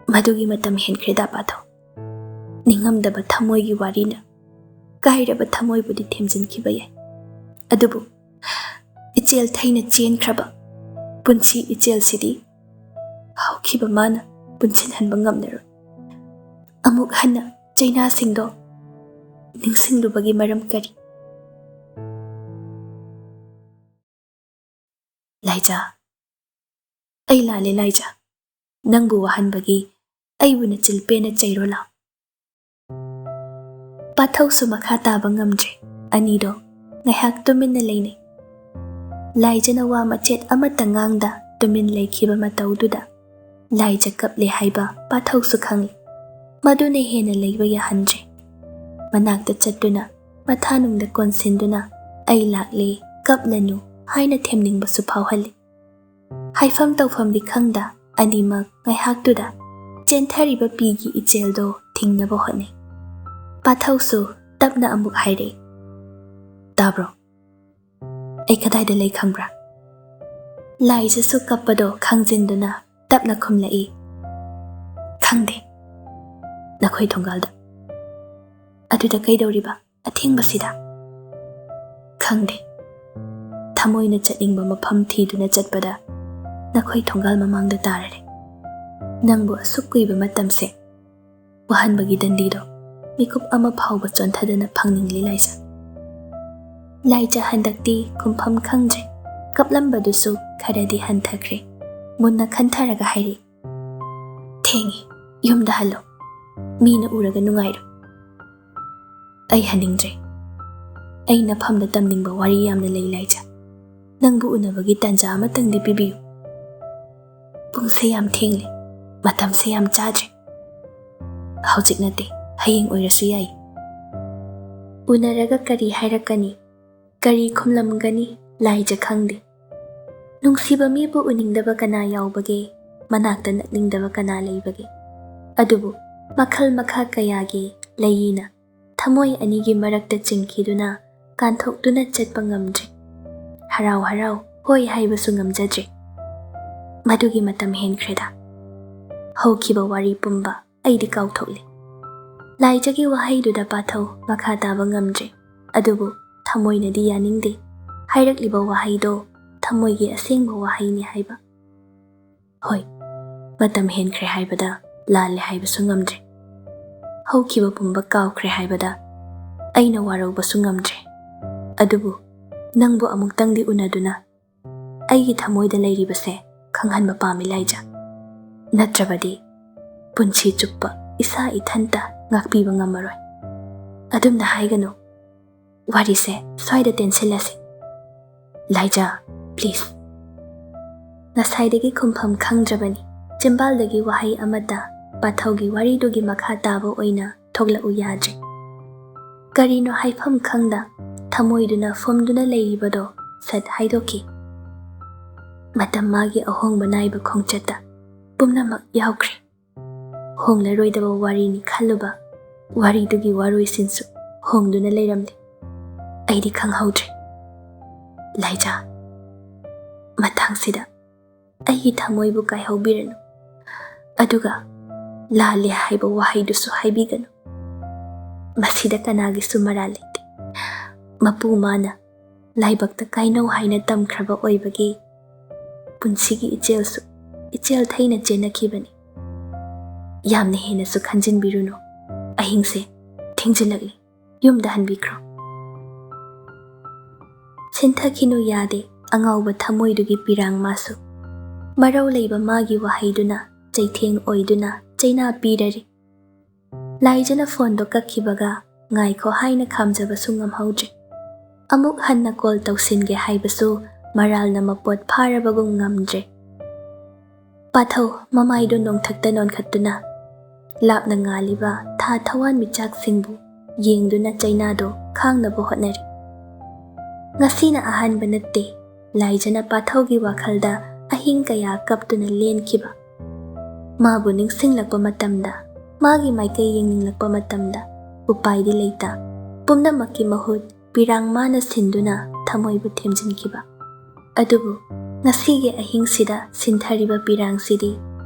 ꯃꯗꯨꯒꯤ ꯃꯇꯝ ꯍꯦꯟꯈ꯭ꯔꯦꯗ ꯄꯥꯊꯧ꯫ ꯅꯤꯡꯉꯝꯗꯕ ꯊꯃꯣꯏꯒꯤ ꯋꯥꯔꯤꯅ ꯀꯥꯏꯔꯕ ꯊꯃꯣꯏꯕꯨꯗꯤ ꯊꯦꯝꯖꯤꯟꯈꯤꯕ ꯌꯥꯏ, ꯑꯗꯨꯕꯨ ꯏꯆꯦꯜ ꯊꯩꯅ ꯆꯦꯟꯈ꯭ꯔꯕ ꯄꯨꯟꯁꯤ ꯏꯆꯦꯜꯁꯤꯗꯤ ꯍꯧꯈꯤꯕ ꯃꯥꯅ ꯄꯨꯟꯁꯤꯟꯍꯟꯕ ꯉꯝꯂꯔꯣꯏ꯫ ꯑꯃꯨꯛ ꯍꯟꯅ ꯆꯩꯅꯥꯁꯤꯡꯗꯣ ꯅꯤꯡꯁꯤꯡꯂꯨꯕꯒꯤ ꯃꯔꯝ ꯀꯔꯤ? ꯂꯥꯏꯖꯥ, ꯑꯩ ꯂꯥꯜꯂꯦ ꯂꯥꯏꯖꯥ꯫ ꯅꯪꯕꯨ ꯋꯥꯍꯟꯕꯒꯤ ꯑꯩꯕꯨ ꯅꯆꯤꯜꯄꯦꯟꯅ ꯆꯩꯔꯣ ꯂꯥꯎ꯫ ꯄꯥꯊꯧꯁꯨ ꯃꯈꯥ ꯇꯥꯕ ꯉꯝꯗ꯭ꯔꯦ꯫ ꯑꯅꯤꯗꯣ ꯉꯥꯏꯍꯥꯛ ꯇꯨꯃꯤꯟꯅ ꯂꯩꯅꯩ꯫ ꯂꯥꯏꯖꯅ ꯋꯥ ꯃꯆꯦꯠ ꯑꯃꯠꯇ ꯉꯥꯡꯗ ꯇꯨꯃꯤꯟ ꯂꯩꯈꯤꯕ ꯃꯇꯧꯗꯨꯗ ꯂꯥꯏꯖ ꯀꯞꯂꯦ ꯍꯥꯏꯕ ꯄꯥꯊꯧꯁꯨ ꯈꯪꯂꯦ꯫ ꯃꯗꯨꯅ ꯍꯦꯟꯅ ꯂꯩꯕ ꯌꯥꯍꯟꯗ꯭ꯔꯦ꯫ ꯃꯅꯥꯛꯇ ꯆꯠꯇꯨꯅ ꯃꯊꯥꯅꯨꯡꯗ ꯀꯣꯟꯁꯤꯟꯗꯨꯅ "ꯑꯩ ꯂꯥꯛꯂꯦ, ꯀꯞꯂꯅꯨ" ꯍꯥꯏꯅ ꯊꯦꯝꯅꯤꯡꯕꯁꯨ ꯐꯥꯎꯍꯜꯂꯤ꯫ ꯍꯥꯏꯐꯝ ꯇꯧꯐꯝꯗꯤ ꯈꯪꯗ ꯑꯅꯤꯃꯛ ꯉꯥꯏꯍꯥꯛꯇꯨꯗ ꯆꯦꯟꯊꯔꯤꯕ ꯄꯤꯒꯤ ꯏꯆꯦꯜꯗꯣ ꯊꯤꯡꯅꯕ ꯍꯣꯠꯅꯩ꯫ ꯄꯥꯊꯧꯁꯨ ꯇꯞꯅ ꯑꯃꯨꯛ ꯍꯥꯏꯔꯛꯏ, "ꯇꯥꯕ꯭ꯔꯣ? ꯑꯩ ꯀꯗꯥꯏꯗ ꯂꯩ ꯈꯪꯕ꯭ꯔꯥ?" ꯂꯥꯏꯖꯁꯨ ꯀꯞꯄꯗꯣ ꯈꯪꯖꯤꯟꯗꯨꯅ ꯇꯞꯅ ꯈꯨꯝꯂꯛꯏ, "ꯈꯪꯗꯦ꯫ ꯅꯈꯣꯏ ꯊꯣꯡꯒꯥꯜꯗ꯫ ꯑꯗꯨꯗ ꯀꯩꯗꯧꯔꯤꯕ ꯑꯊꯦꯡꯕꯁꯤꯗ?" "ꯈꯪꯗꯦ꯫ ꯊꯃꯣꯏꯅ ꯆꯠꯅꯤꯡꯕ ꯃꯐꯝ ꯊꯤꯗꯨꯅ ꯆꯠꯄꯗ ꯅꯈꯣꯏ ꯊꯣꯡꯒꯥꯜ ꯃꯃꯥꯡꯗ ꯇꯥꯔꯔꯦ꯫ ꯅꯪꯕꯨ ꯑꯁꯨꯛ ꯀꯨꯏꯕ ꯃꯇꯝꯁꯦ ꯋꯥꯍꯟꯕꯒꯤ ꯗꯟꯗꯤꯗꯣ ꯃꯤꯀꯨꯞ ꯑꯃ ꯐꯥꯎꯕ ꯆꯣꯟꯊꯗꯅ ꯐꯪꯅꯤꯡꯂꯤ ꯂꯥꯏꯖ꯫" ꯂꯥꯏꯖ ꯍꯟꯗꯛꯇꯤ ꯈꯨꯝꯐꯝ ꯈꯪꯗ꯭ꯔꯦ꯫ ꯀꯞꯂꯝꯕꯗꯨꯁꯨ ꯈꯔꯗꯤ ꯍꯟꯊꯈ꯭ꯔꯦ꯫ ꯃꯨꯟꯅ ꯈꯟꯊꯔꯒ ꯍꯥꯏꯔꯤ, "ꯊꯦꯡꯉꯤ, ꯌꯨꯝꯗ ꯍꯜꯂꯣ꯫ ꯃꯤꯅ ꯎꯔꯒ ꯅꯨꯡꯉꯥꯏꯔꯣꯏ꯫" "ꯑꯩ ꯍꯟꯅꯤꯡꯗ꯭ꯔꯦ꯫ ꯑꯩ ꯅꯐꯝꯗ ꯇꯝꯅꯤꯡꯕ ꯋꯥꯔꯤ ꯌꯥꯝꯅ ꯂꯩ ꯂꯥꯏꯖ꯫ ꯅꯪꯕꯨ ꯎꯅꯕꯒꯤ ꯇꯥꯟꯖꯥ ꯑꯃꯇꯪꯗꯤ ꯄꯤꯕꯤꯌꯨ꯫" "ꯄꯨꯡꯁꯦ ꯌꯥꯝ ꯊꯦꯡꯂꯦ, ꯃꯇꯝꯁꯦ ꯌꯥꯝ ꯆꯥꯗ꯭ꯔꯦ꯫" "ꯍꯧꯖꯤꯛ ꯅꯠꯇꯦ, ꯍꯌꯦꯡ ꯑꯣꯏꯔꯁꯨ ꯌꯥꯏ꯫ ꯎꯅꯔꯒ ꯀꯔꯤ ꯍꯥꯏꯔꯛꯀꯅꯤ? ꯀꯔꯤ ꯈꯨꯝꯂꯝꯒꯅꯤ? ꯂꯥꯏꯖ ꯈꯪꯗꯦ꯫ ꯅꯨꯡꯁꯤꯕ ꯃꯤꯕꯨ ꯎꯅꯤꯡꯗꯕ ꯀꯅꯥ ꯌꯥꯎꯕꯒꯦ? ꯃꯅꯥꯛꯇ ꯅꯛꯅꯤꯡꯗꯕ ꯀꯅꯥ ꯂꯩꯕꯒꯦ? ꯑꯗꯨꯕꯨ ꯃꯈꯜ ꯃꯈꯥ ꯀꯌꯥꯒꯤ ꯂꯩꯌꯤꯅ ꯊꯃꯣꯏ ꯑꯅꯤꯒꯤ ꯃꯔꯛꯇ ꯆꯤꯡꯈꯤꯗꯨꯅ ꯀꯥꯟꯊꯣꯛꯇꯨꯅ ꯆꯠꯄ ꯉꯝꯗ꯭ꯔꯦ꯫ ꯍꯔꯥꯎ ꯍꯔꯥꯎ ꯍꯣꯏ ꯍꯥꯏꯕꯁꯨ ꯉꯝꯖꯗ꯭ꯔꯦ꯫ ꯃꯗꯨꯒꯤ ꯃꯇꯝ ꯍꯦꯟꯈ꯭ꯔꯦꯗ꯫ ꯍꯧꯈꯤꯕ ꯋꯥꯔꯤ ꯄꯨꯝꯕ ꯑꯩꯗꯤ ꯀꯥꯎꯊꯣꯛꯂꯦ꯫ ꯂꯥꯏꯖꯒꯤ ꯋꯥꯍꯩꯗꯨꯗ ꯄꯥꯊꯧ ꯃꯈꯥ ꯇꯥꯕ ꯉꯝꯗ꯭ꯔꯦ꯫ ꯑꯗꯨꯕꯨ ꯊꯃꯣꯏꯅꯗꯤ ꯌꯥꯅꯤꯡꯗꯦ꯫ ꯍꯥꯏꯔꯛꯂꯤꯕ ꯋꯥꯍꯩꯗꯣ ꯊꯃꯣꯏꯒꯤ ꯑꯁꯦꯡꯕ ꯋꯥꯍꯩꯅꯤ ꯍꯥꯏꯕ꯫ ꯍꯣꯏ, ꯃꯇꯝ ꯍꯦꯟꯈ꯭ꯔꯦ ꯍꯥꯏꯕꯗ ꯂꯥꯜꯂꯦ ꯍꯥꯏꯕꯁꯨ ꯉꯝꯗ꯭ꯔꯦ꯫ ꯍꯧꯈꯤꯕ ꯄꯨꯝꯕ ꯀꯥꯎꯈ꯭ꯔꯦ ꯍꯥꯏꯕꯗ ꯑꯩꯅ ꯋꯥꯔꯧꯕꯁꯨ ꯉꯝꯗ꯭ꯔꯦ꯫ ꯑꯗꯨꯕꯨ ꯅꯪꯕꯨ ꯑꯃꯨꯛꯇꯪꯗꯤ ꯎꯅꯗꯨꯅ ꯑꯩꯒꯤ ꯊꯃꯣꯏꯗ ꯂꯩꯔꯤꯕꯁꯦ ꯈꯪꯍꯟꯕ ꯄꯥꯝꯃꯤ ꯂꯥꯏꯖ꯫ ꯅꯠꯇ꯭ꯔꯕꯗꯤ ꯄꯨꯟꯁꯤ ꯆꯨꯞꯄ ꯏꯁꯥ ꯏꯊꯟꯇ ꯉꯥꯛꯄꯤꯕ ꯉꯝꯃꯔꯣꯏ꯫ ꯑꯗꯨꯝꯅ ꯍꯥꯏꯒꯅꯨ꯫ ꯋꯥꯔꯤꯁꯦ ꯁ꯭ꯋꯥꯏꯗ ꯇꯦꯟꯁꯤꯜꯂꯁꯤ꯫ ꯂꯥꯏꯖ, please꯫ ꯉꯁꯥꯏꯗꯒꯤ ꯈꯨꯝꯐꯝ ꯈꯪꯗ꯭ꯔꯕꯅꯤ꯫ ꯆꯤꯝꯕꯥꯜꯗꯒꯤ ꯋꯥꯍꯩ ꯑꯃꯠꯇ ꯄꯥꯊꯧꯒꯤ ꯋꯥꯔꯤꯗꯨꯒꯤ ꯃꯈꯥ ꯇꯥꯕ ꯑꯣꯏꯅ ꯊꯣꯛꯂꯛꯎ ꯌꯥꯗ꯭ꯔꯦ꯫ ꯀꯔꯤꯅꯣ ꯍꯥꯏꯐꯝ ꯈꯪꯗ ꯊꯃꯣꯏꯗꯨꯅ ꯐꯨꯝꯗꯨꯅ ꯂꯩꯔꯤꯕꯗꯣ ꯁꯠ ꯍꯥꯏꯗꯣꯛꯈꯤ꯫ ꯃꯇꯝ ꯃꯥꯒꯤ ꯑꯍꯣꯡꯕ ꯅꯥꯏꯕ ꯈꯣꯡꯆꯠꯇ ꯄꯨꯝꯅꯃꯛ ꯌꯥꯎꯈ꯭ꯔꯦ꯫ ꯍꯣꯡꯂꯔꯣꯏꯗꯕ ꯋꯥꯔꯤꯅꯤ ꯈꯜꯂꯨꯕ ꯋꯥꯔꯤꯗꯨꯒꯤ ꯋꯥꯔꯣꯏꯁꯤꯟꯁꯨ ꯍꯣꯡꯗꯨꯅ ꯂꯩꯔꯝꯂꯦ꯫ ꯑꯩꯗꯤ ꯈꯪꯍꯧꯗ꯭ꯔꯦ꯫ ꯂꯥꯏꯖ, ꯃꯇꯥꯡꯁꯤꯗ ꯑꯩꯒꯤ ꯊꯃꯣꯏꯕꯨ ꯀꯥꯏꯍꯧꯕꯤꯔꯅꯨ꯫ ꯑꯗꯨꯒ ꯂꯥꯜꯂꯦ ꯍꯥꯏꯕ ꯋꯥꯍꯩꯗꯨꯁꯨ ꯍꯥꯏꯕꯤꯒꯅꯨ꯫ ꯃꯁꯤꯗ ꯀꯅꯥꯒꯤꯁꯨ ꯃꯔꯥꯜ ꯂꯩꯇꯦ꯫ ꯃꯄꯨ ꯃꯥꯅ ꯂꯥꯏꯕꯛꯇ ꯀꯥꯏꯅꯧ ꯍꯥꯏꯅ ꯇꯝꯈ꯭ꯔꯕ ꯑꯣꯏꯕꯒꯤ ꯄꯨꯟꯁꯤꯒꯤ ꯏꯆꯦꯜꯁꯨ ꯏꯆꯦꯜ ꯊꯩꯅ ꯆꯦꯟꯅꯈꯤꯕꯅꯤ꯫ ꯌꯥꯝꯅ ꯍꯦꯟꯅꯁꯨ ꯈꯟꯖꯤꯟꯕꯤꯔꯨꯅꯨ꯫ ꯑꯍꯤꯡꯁꯦ ꯊꯦꯡꯖꯤꯜꯂꯛꯂꯤ꯫ ꯌꯨꯝꯗ ꯍꯟꯕꯤꯈ꯭ꯔꯣ꯫ ꯁꯤꯟꯊꯈꯤꯅꯨ ꯌꯥꯗꯦ ꯑꯉꯥꯎꯕ ꯊꯃꯣꯏꯗꯨꯒꯤ ꯄꯤꯔꯥꯡ ꯃꯥꯁꯨ꯫ ꯃꯔꯧ ꯂꯩꯕ ꯃꯥꯒꯤ ꯋꯥꯍꯩꯗꯨꯅ ꯆꯩꯊꯦꯡ ꯑꯣꯏꯗꯨꯅ ꯆꯩꯅꯥ ꯄꯤꯔꯔꯤ꯫ ꯂꯥꯏꯖꯅ ꯐꯣꯟꯗꯣ ꯀꯛꯈꯤꯕꯒ ꯉꯥꯏꯈꯣ ꯍꯥꯏꯅ ꯈꯥꯝꯖꯕꯁꯨ ꯉꯝꯍꯧꯗ꯭ꯔꯦ꯫ ꯑꯃꯨꯛ ꯍꯟꯅ ꯀꯣꯜ ꯇꯧꯁꯤꯟꯒꯦ ꯍꯥꯏꯕꯁꯨ ꯃꯔꯥꯜꯅ ꯃꯄꯣꯠ ꯐꯥꯔꯕꯒꯨꯝ ꯉꯝꯗ꯭ꯔꯦ꯫ ꯄꯥꯊꯧ ꯃꯃꯥꯏꯗꯨ ꯅꯣꯡꯊꯛꯇ ꯅꯣꯟꯈꯠꯇꯨꯅ ꯂꯥꯞꯅ ꯉꯥꯜꯂꯤꯕ ꯊꯥ ꯊꯋꯥꯟꯃꯤꯆꯥꯛꯁꯤꯡꯕꯨ ꯌꯦꯡꯗꯨꯅ ꯆꯩꯅꯥꯗꯣ ꯈꯥꯡꯅꯕ ꯍꯣꯠꯅꯔꯤ꯫ ꯉꯁꯤꯅ ꯑꯍꯥꯟꯕ ꯅꯠꯇꯦ ꯂꯥꯏꯖꯅ ꯄꯥꯊꯧꯒꯤ ꯋꯥꯈꯜꯗ ꯑꯍꯤꯡ ꯀꯌꯥ ꯀꯞꯇꯨꯅ ꯂꯦꯟꯈꯤꯕ꯫ ꯃꯥꯕꯨ ꯅꯤꯡꯁꯤꯡꯂꯛꯄ ꯃꯇꯝꯗ, ꯃꯥꯒꯤ ꯃꯥꯏꯀꯩ ꯌꯦꯡꯅꯤꯡꯂꯛꯄ ꯃꯇꯝꯗ, ꯎꯄꯥꯏꯗꯤ ꯂꯩꯇ, ꯄꯨꯝꯅꯃꯛꯀꯤ ꯃꯍꯨꯠ ꯄꯤꯔꯥꯡ ꯃꯥꯅ ꯁꯤꯟꯗꯨꯅ ꯊꯃꯣꯏꯕꯨ ꯊꯦꯝꯖꯤꯟꯈꯤꯕ꯫ ꯑꯗꯨꯕꯨ ꯉꯁꯤꯒꯤ ꯑꯍꯤꯡꯁꯤꯗ ꯁꯤꯟꯊꯔꯤꯕ ꯄꯤꯔꯥꯡꯁꯤꯗꯤ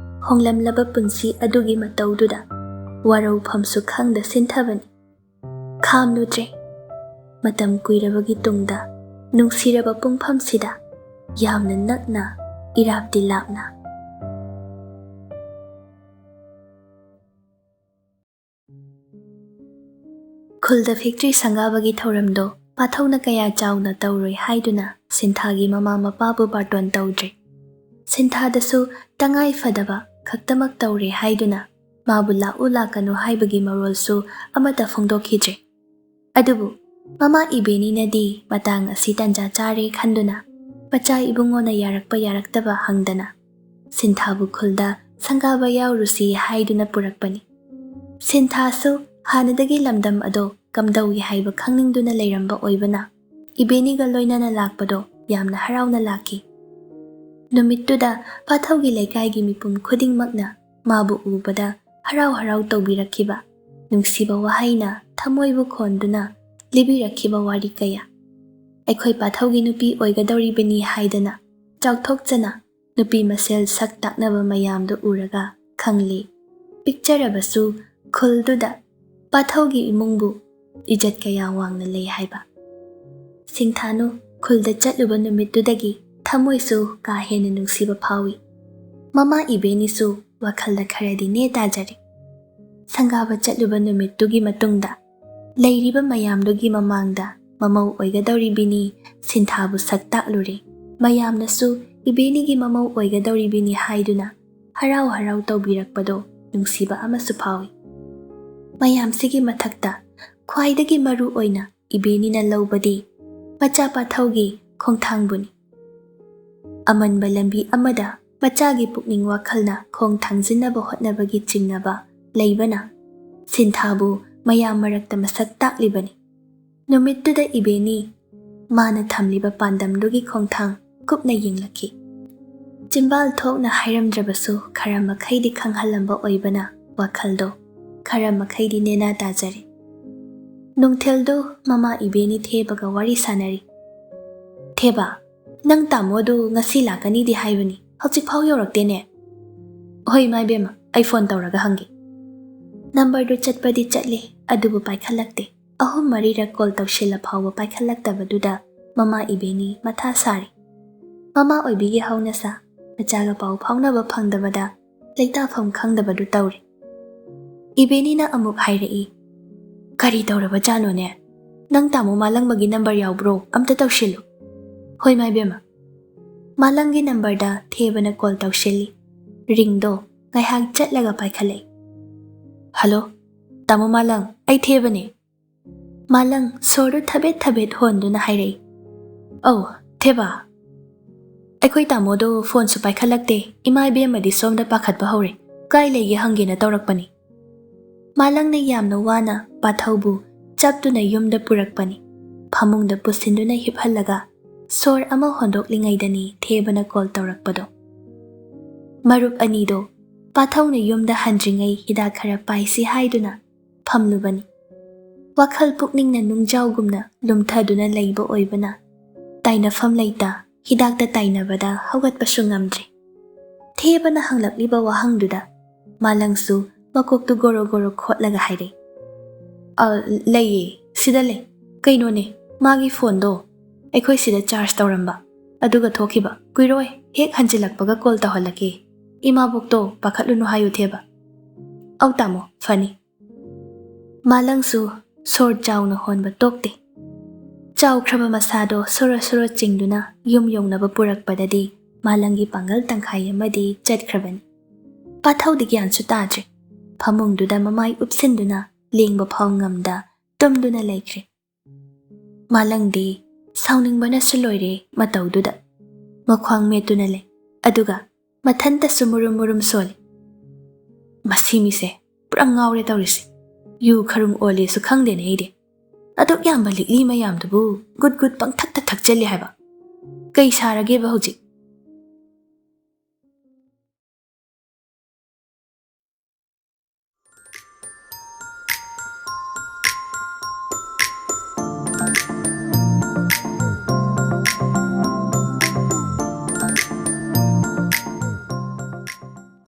ꯍꯣꯡꯂꯝꯂꯕ ꯄꯨꯟꯁꯤ ꯑꯗꯨꯒꯤ ꯃꯇꯧꯗꯨꯗ ꯋꯥꯔꯧꯐꯝꯁꯨ ꯈꯪꯗ ꯁꯤꯟꯊꯕꯅꯤ꯫ ꯈꯥꯝꯂꯨꯗ꯭ꯔꯦ꯫ ꯃꯇꯝ ꯀꯨꯏꯔꯕꯒꯤ ꯇꯨꯡꯗ ꯅꯨꯡꯁꯤꯔꯕ ꯄꯨꯡꯐꯝꯁꯤꯗ ꯌꯥꯝꯅ ꯅꯛꯅ, ꯏꯔꯥꯞꯇꯤ ꯂꯥꯞꯅ꯫ ꯈꯨꯜꯗ ꯐꯦꯛꯇ꯭ꯔꯤ ꯁꯪꯒꯥꯕꯒꯤ ꯊꯧꯔꯝꯗꯣ ꯄꯥꯊꯧꯅ ꯀꯌꯥ ꯆꯥꯎꯅ ꯇꯧꯔꯣꯏ ꯍꯥꯏꯗꯨꯅ ꯁꯤꯟꯊꯥꯒꯤ ꯃꯃꯥ ꯃꯄꯥꯕꯨ ꯕꯥꯔꯇꯣꯟ ꯇꯧꯗ꯭ꯔꯦ꯫ ꯁꯤꯟꯊꯥꯗꯁꯨ ꯇꯉꯥꯏ ꯐꯗꯕ ꯈꯛꯇꯃꯛ ꯇꯧꯔꯦ ꯍꯥꯏꯗꯨꯅ ꯃꯥꯕꯨ ꯂꯥꯛꯎ ꯂꯥꯛꯀꯅꯨ ꯍꯥꯏꯕꯒꯤ ꯃꯔꯣꯜꯁꯨ ꯑꯃꯠꯇ ꯐꯣꯡꯗꯣꯛꯈꯤꯗ꯭ꯔꯦ꯫ ꯑꯗꯨꯕꯨ ꯃꯃꯥ ꯏꯕꯦꯅꯤꯅꯗꯤ ꯃꯇꯥꯡ ꯑꯁꯤ ꯇꯟꯖꯥ ꯆꯥꯔꯦ ꯈꯟꯗꯨꯅ ꯃꯆꯥ ꯏꯕꯨꯡꯉꯣꯅ ꯌꯥꯔꯛꯄ ꯌꯥꯔꯛꯇꯕ ꯍꯪꯗꯅ ꯁꯤꯟꯊꯥꯕꯨ ꯈꯨꯜꯗ ꯁꯪꯒꯥꯕ ꯌꯥꯎꯔꯨꯁꯤ ꯍꯥꯏꯗꯨꯅ ꯄꯨꯔꯛꯄꯅꯤ꯫ ꯁꯤꯟꯊꯥꯁꯨ ꯍꯥꯟꯅꯗꯒꯤ ꯂꯝꯗꯝ ꯑꯗꯣ ꯀꯝꯗꯧꯏ ꯍꯥꯏꯕ ꯈꯪꯅꯤꯡꯗꯨꯅ ꯂꯩꯔꯝꯕ ꯑꯣꯏꯕꯅ ꯏꯕꯦꯅꯤꯒ ꯂꯣꯏꯅꯅ ꯂꯥꯛꯄꯗꯣ ꯌꯥꯝꯅ ꯍꯔꯥꯎꯅ ꯂꯥꯛꯈꯤ꯫ ꯅꯨꯃꯤꯠꯇꯨꯗ ꯄꯥꯊꯧꯒꯤ ꯂꯩꯀꯥꯏꯒꯤ ꯃꯤꯄꯨꯝ ꯈꯨꯗꯤꯡꯃꯛꯅ ꯃꯥꯕꯨ ꯎꯕꯗ ꯍꯔꯥꯎ ꯍꯔꯥꯎ ꯇꯧꯕꯤꯔꯛꯈꯤꯕ, ꯅꯨꯡꯁꯤꯕ ꯋꯥꯍꯩꯅ ꯊꯃꯣꯏꯕꯨ ꯈꯣꯟꯗꯨꯅ ꯂꯤꯕꯤꯔꯛꯈꯤꯕ ꯋꯥꯔꯤ ꯀꯌꯥ꯫ ꯑꯩꯈꯣꯏ ꯄꯥꯊꯧꯒꯤ ꯅꯨꯄꯤ ꯑꯣꯏꯒꯗꯧꯔꯤꯕꯅꯤ ꯍꯥꯏꯗꯅ ꯆꯥꯎꯊꯣꯛꯆꯅ ꯅꯨꯄꯤ ꯃꯁꯦꯜ ꯁꯛ ꯇꯥꯛꯅꯕ ꯃꯌꯥꯝꯗꯨ ꯎꯔꯒ ꯈꯪꯂꯦ꯫ ꯄꯤꯛꯆꯔꯕꯁꯨ ꯈꯨꯜꯗꯨꯗ ꯄꯥꯊꯧꯒꯤ ꯏꯃꯨꯡꯕꯨ ꯏꯖꯠ ꯀꯌꯥ ꯋꯥꯡꯅ ꯂꯩ ꯍꯥꯏꯕ꯫ ꯁꯤꯡꯊꯥꯅꯨ ꯈꯨꯜꯗ ꯆꯠꯂꯨꯕ ꯅꯨꯃꯤꯠꯇꯨꯗꯒꯤ ꯊꯃꯣꯏꯁꯨ ꯀꯥ ꯍꯦꯟꯅ ꯅꯨꯡꯁꯤꯕ ꯐꯥꯎꯏ꯫ ꯃꯃꯥ ꯏꯕꯦꯅꯤꯁꯨ ꯋꯥꯈꯜꯗ ꯈꯔꯗꯤ ꯅꯦ ꯇꯥꯖꯔꯤ꯫ ꯁꯪꯒꯥꯕ ꯆꯠꯂꯨꯕ ꯅꯨꯃꯤꯠꯇꯨꯒꯤ ꯃꯇꯨꯡꯗ ꯂꯩꯔꯤꯕ ꯃꯌꯥꯝꯗꯨꯒꯤ ꯃꯃꯥꯡꯗ ꯃꯃꯧ ꯑꯣꯏꯒꯗꯧꯔꯤꯕꯤꯅꯤ ꯁꯤꯟꯊꯥꯕꯨ ꯁꯛ ꯇꯥꯛꯂꯨꯔꯦ꯫ ꯃꯌꯥꯝꯅꯁꯨ ꯏꯕꯦꯅꯤꯒꯤ ꯃꯃꯧ ꯑꯣꯏꯒꯗꯧꯔꯤꯕꯤꯅꯤ ꯍꯥꯏꯗꯨꯅ ꯍꯔꯥꯎ ꯍꯔꯥꯎ ꯇꯧꯕꯤꯔꯛꯄꯗꯣ ꯅꯨꯡꯁꯤꯕ ꯑꯃꯁꯨ ꯐꯥꯎꯏ꯫ ꯃꯌꯥꯝꯁꯤꯒꯤ ꯃꯊꯛꯇ ꯈ꯭ꯋꯥꯏꯗꯒꯤ ꯃꯔꯨ ꯑꯣꯏꯅ ꯏꯕꯦꯅꯤꯅ ꯂꯧꯕꯗꯤ ꯃꯆꯥ ꯄꯥꯊꯧꯒꯤ ꯈꯣꯡꯊꯥꯡꯕꯨꯅꯤ꯫ ꯑꯃꯟꯕ ꯂꯝꯕꯤ ꯑꯃꯗ ꯃꯆꯥꯒꯤ ꯄꯨꯛꯅꯤꯡ ꯋꯥꯈꯜꯅ ꯈꯣꯡ ꯊꯥꯡꯖꯤꯟꯅꯕ ꯍꯣꯠꯅꯕꯒꯤ ꯆꯤꯡꯅꯕ ꯂꯩꯕꯅ ꯁꯤꯟꯊꯥꯕꯨ ꯃꯌꯥꯝ ꯃꯔꯛꯇ ꯃꯁꯛ ꯇꯥꯛꯂꯤꯕꯅꯤ꯫ ꯅꯨꯃꯤꯠꯇꯨꯗ ꯏꯕꯦꯅꯤ ꯃꯥꯅ ꯊꯝꯂꯤꯕ ꯄꯥꯟꯗꯝꯗꯨꯒꯤ ꯈꯣꯡꯊꯥꯡ ꯀꯨꯞꯅ ꯌꯦꯡꯂꯛꯈꯤ꯫ ꯆꯤꯝꯕꯥꯜ ꯊꯣꯛꯅ ꯍꯥꯏꯔꯝꯗ꯭ꯔꯕꯁꯨ ꯈꯔ ꯃꯈꯩꯗꯤ ꯈꯪꯍꯜꯂꯝꯕ ꯑꯣꯏꯕꯅ ꯋꯥꯈꯜꯗꯣ ꯈꯔ ꯃꯈꯩꯗꯤ ꯅꯦꯅꯥ ꯇꯥꯖꯔꯦ꯫ ꯅꯨꯡꯊꯤꯜꯗꯨ ꯃꯃꯥ ꯏꯕꯦꯅꯤ ꯊꯦꯕꯒ ꯋꯥꯔꯤ ꯁꯥꯟꯅꯔꯤ꯫ "ꯊꯦꯕ, ꯅꯪ ꯇꯥꯃꯣꯗꯨ ꯉꯁꯤ ꯂꯥꯛꯀꯅꯤꯗꯤ ꯍꯥꯏꯕꯅꯤ, ꯍꯧꯖꯤꯛꯐꯥꯎ ꯌꯧꯔꯛꯇꯦꯅꯦ?" "ꯍꯣꯏ ꯏꯃꯥ ꯏꯕꯦꯝꯃ, ꯑꯩ ꯐꯣꯟ ꯇꯧꯔꯒ ꯍꯪꯒꯦ꯫" ꯅꯝꯕꯔꯗꯨ ꯆꯠꯄꯗꯤ ꯆꯠꯂꯦ, ꯑꯗꯨꯕꯨ ꯄꯥꯏꯈꯠꯂꯛꯇꯦ꯫ ꯑꯍꯨꯝ ꯃꯔꯤꯔꯛ ꯀꯣꯜ ꯇꯧꯁꯤꯜꯂ ꯐꯥꯎꯕ ꯄꯥꯏꯈꯠꯂꯛꯇꯕꯗꯨꯗ ꯃꯃꯥ ꯏꯕꯦꯅꯤ ꯃꯊꯥ ꯁꯥꯔꯤ꯫ ꯃꯃꯥ ꯑꯣꯏꯕꯤꯒꯤ ꯍꯧꯅꯁꯥ, ꯃꯆꯥꯒ ꯄꯥꯎ ꯐꯥꯎꯅꯕ ꯐꯪꯗꯕꯗ ꯂꯩꯇꯥꯐꯝ ꯈꯪꯗꯕꯗꯨ ꯇꯧꯔꯤ꯫ ꯏꯕꯦꯅꯤꯅ ꯑꯃꯨꯛ ꯍꯥꯏꯔꯛꯏ, "ꯀꯔꯤ ꯇꯧꯔꯕꯖꯥꯠꯅꯣꯅꯦ? ꯅꯪ ꯇꯥꯃꯣ ꯃꯥꯂꯪꯕꯒꯤ ꯅꯝꯕꯔ ꯌꯥꯎꯕ꯭ꯔꯣ? ꯑꯝꯇ ꯇꯧꯁꯤꯜꯂꯨ꯫" "ꯍꯣꯏ ꯃꯥꯏꯕꯦꯝꯃ꯫" ꯃꯥꯂꯪꯒꯤ ꯅꯝꯕꯔꯗ ꯊꯦꯕꯅ ꯀꯣꯜ ꯇꯧꯁꯤꯜꯂꯤ꯫ ꯔꯤꯡꯗꯣ ꯉꯥꯏꯍꯥꯛ ꯆꯠꯂꯒ ꯄꯥꯏꯈꯠꯂꯛꯏ꯫ "ꯍꯜꯂꯣ, ꯇꯥꯃꯣ ꯃꯥꯂꯪ, ꯑꯩ ꯊꯦꯕꯅꯦ꯫" ꯃꯥꯂꯪ ꯁꯣꯔꯗꯨ ꯊꯕꯦꯠ ꯊꯕꯦꯠ ꯍꯣꯟꯗꯨꯅ ꯍꯥꯏꯔꯛꯏ, "ꯑꯧ, ꯊꯦꯕ, ꯑꯩꯈꯣꯏ ꯇꯥꯃꯣꯗꯣ ꯐꯣꯟꯁꯨ ꯄꯥꯏꯈꯠꯂꯛꯇꯦ, ꯏꯃꯥ ꯏꯕꯦꯝꯃꯗꯤ ꯁꯣꯝꯗ ꯄꯥꯈꯠꯄ ꯍꯧꯔꯦ, ꯀꯥꯏ ꯂꯩꯒꯦ ꯍꯪꯒꯦꯅ ꯇꯧꯔꯛꯄꯅꯤ꯫" ꯃꯥꯂꯪꯅ ꯌꯥꯝꯅ ꯋꯥꯅ ꯄꯥꯊꯧꯕꯨ ꯆꯞꯇꯨꯅ ꯌꯨꯝꯗ ꯄꯨꯔꯛꯄꯅꯤ꯫ ꯐꯃꯨꯡꯗ ꯄꯨꯁꯤꯟꯗꯨꯅ ꯍꯤꯞꯍꯜꯂꯒ ꯁꯣꯔ ꯑꯃ ꯍꯣꯟꯗꯣꯛꯂꯤꯉꯩꯗꯅꯤ ꯊꯦꯕꯅ ꯀꯣꯜ ꯇꯧꯔꯛꯄꯗꯣ꯫ ꯃꯔꯨꯞ ꯑꯅꯤꯗꯣ ꯄꯥꯊꯧꯅ ꯌꯨꯝꯗ ꯍꯟꯗ꯭ꯔꯤꯉꯩ ꯍꯤꯗꯥꯛ ꯈꯔ ꯄꯥꯏꯁꯤ ꯍꯥꯏꯗꯨꯅ ꯐꯝꯂꯨꯕꯅꯤ꯫ ꯋꯥꯈꯜ ꯄꯨꯛꯅꯤꯡꯅ ꯅꯨꯡꯖꯥꯎꯒꯨꯝꯅ ꯂꯨꯝꯊꯗꯨꯅ ꯂꯩꯕ ꯑꯣꯏꯕꯅ ꯇꯥꯏꯅꯐꯝ ꯂꯩꯇ ꯍꯤꯗꯥꯛꯇ ꯇꯥꯏꯅꯕꯗ ꯍꯧꯒꯠꯄꯁꯨ ꯉꯝꯗ꯭ꯔꯦ꯫ ꯊꯦꯕꯅ ꯍꯪꯂꯛꯂꯤꯕ ꯋꯥꯍꯪꯗꯨꯗ ꯃꯥꯂꯪꯁꯨ ꯃꯀꯣꯛꯇꯨ ꯒꯣꯔꯣ ꯒꯣꯔꯣ ꯈꯣꯠꯂꯒ ꯍꯥꯏꯔꯛꯏ, "ꯑ, ꯂꯩꯌꯦ, ꯁꯤꯗ ꯂꯩ꯫ ꯀꯩꯅꯣꯅꯦ, ꯃꯥꯒꯤ ꯐꯣꯟꯗꯣ ꯑꯩꯈꯣꯏ ꯁꯤꯗ ꯆꯥꯔꯖ ꯇꯧꯔꯝꯕ, ꯑꯗꯨꯒ ꯊꯣꯛꯈꯤꯕ꯫ ꯀꯨꯏꯔꯣꯏ, ꯍꯦꯛ ꯍꯟꯖꯤꯜꯂꯛꯄꯒ ꯀꯣꯜ ꯇꯧꯍꯜꯂꯛꯀꯦ꯫ ꯏꯃꯥꯕꯣꯛꯇꯣ ꯄꯥꯈꯠꯂꯨꯅꯨ ꯍꯥꯏꯌꯨ ꯊꯦꯕ꯫" "ꯑꯧ ꯇꯥꯃꯣ, ꯐꯅꯤ꯫" ꯃꯥꯂꯪꯁꯨ ꯁꯣꯔ ꯆꯥꯎꯅ ꯍꯣꯟꯕ ꯇꯣꯛꯇꯦ꯫ ꯆꯥꯎꯈ꯭ꯔꯕ ꯃꯁꯥꯗꯣ ꯁꯣꯔꯣ ꯁꯣꯔꯣ ꯆꯤꯡꯗꯨꯅ ꯌꯨꯝ ꯌꯧꯅꯕ ꯄꯨꯔꯛꯄꯗꯗꯤ ꯃꯥꯂꯪꯒꯤ ꯄꯥꯡꯒꯜ ꯇꯪꯈꯥꯏ ꯑꯃꯗꯤ ꯆꯠꯈ꯭ꯔꯕꯅꯤ꯫ ꯄꯥꯊꯧꯗꯤ ꯒ꯭ꯌꯥꯟꯁꯨ ꯇꯥꯗ꯭ꯔꯦ꯫ ꯐꯃꯨꯡꯗꯨꯗ ꯃꯃꯥꯏ ꯎꯞꯁꯤꯟꯗꯨꯅ ꯂꯦꯡꯕ ꯐꯥꯎ ꯉꯝꯗ ꯇꯨꯝꯗꯨꯅ ꯂꯩꯈ꯭ꯔꯦ꯫ ꯃꯥꯂꯪꯗꯤ ꯁꯥꯎꯅꯤꯡꯕꯅꯁꯨ ꯂꯣꯏꯔꯦ ꯃꯇꯧꯗꯨꯗ꯫ ꯃꯈ꯭ꯋꯥꯡ ꯃꯦꯠꯇꯨꯅ ꯂꯩ꯫ ꯑꯗꯨꯒ ꯃꯊꯟꯇꯁꯨ ꯃꯨꯔꯨꯝ ꯃꯨꯔꯨꯝ ꯁꯣꯜꯂꯤ꯫ "ꯃꯁꯤ ꯃꯤꯁꯦ ꯄꯨꯔꯥ ꯉꯥꯎꯔꯦ ꯇꯧꯔꯤꯁꯦ꯫ ꯌꯨ ꯈꯔꯨꯡ ꯑꯣꯜꯂꯦꯁꯨ ꯈꯪꯗꯦꯅꯦ ꯑꯩꯗꯤ꯫ ꯑꯗꯨꯛ ꯌꯥꯝꯕ ꯂꯤꯛꯂꯤ ꯃꯌꯥꯝꯗꯨꯕꯨ ꯒꯨꯠ ꯒꯨꯠ ꯄꯪꯊꯛꯇ ꯊꯛꯆꯜꯂꯦ ꯍꯥꯏꯕ꯫ ꯀꯩ ꯁꯥꯔꯒꯦꯕ ꯍꯧꯖꯤꯛ?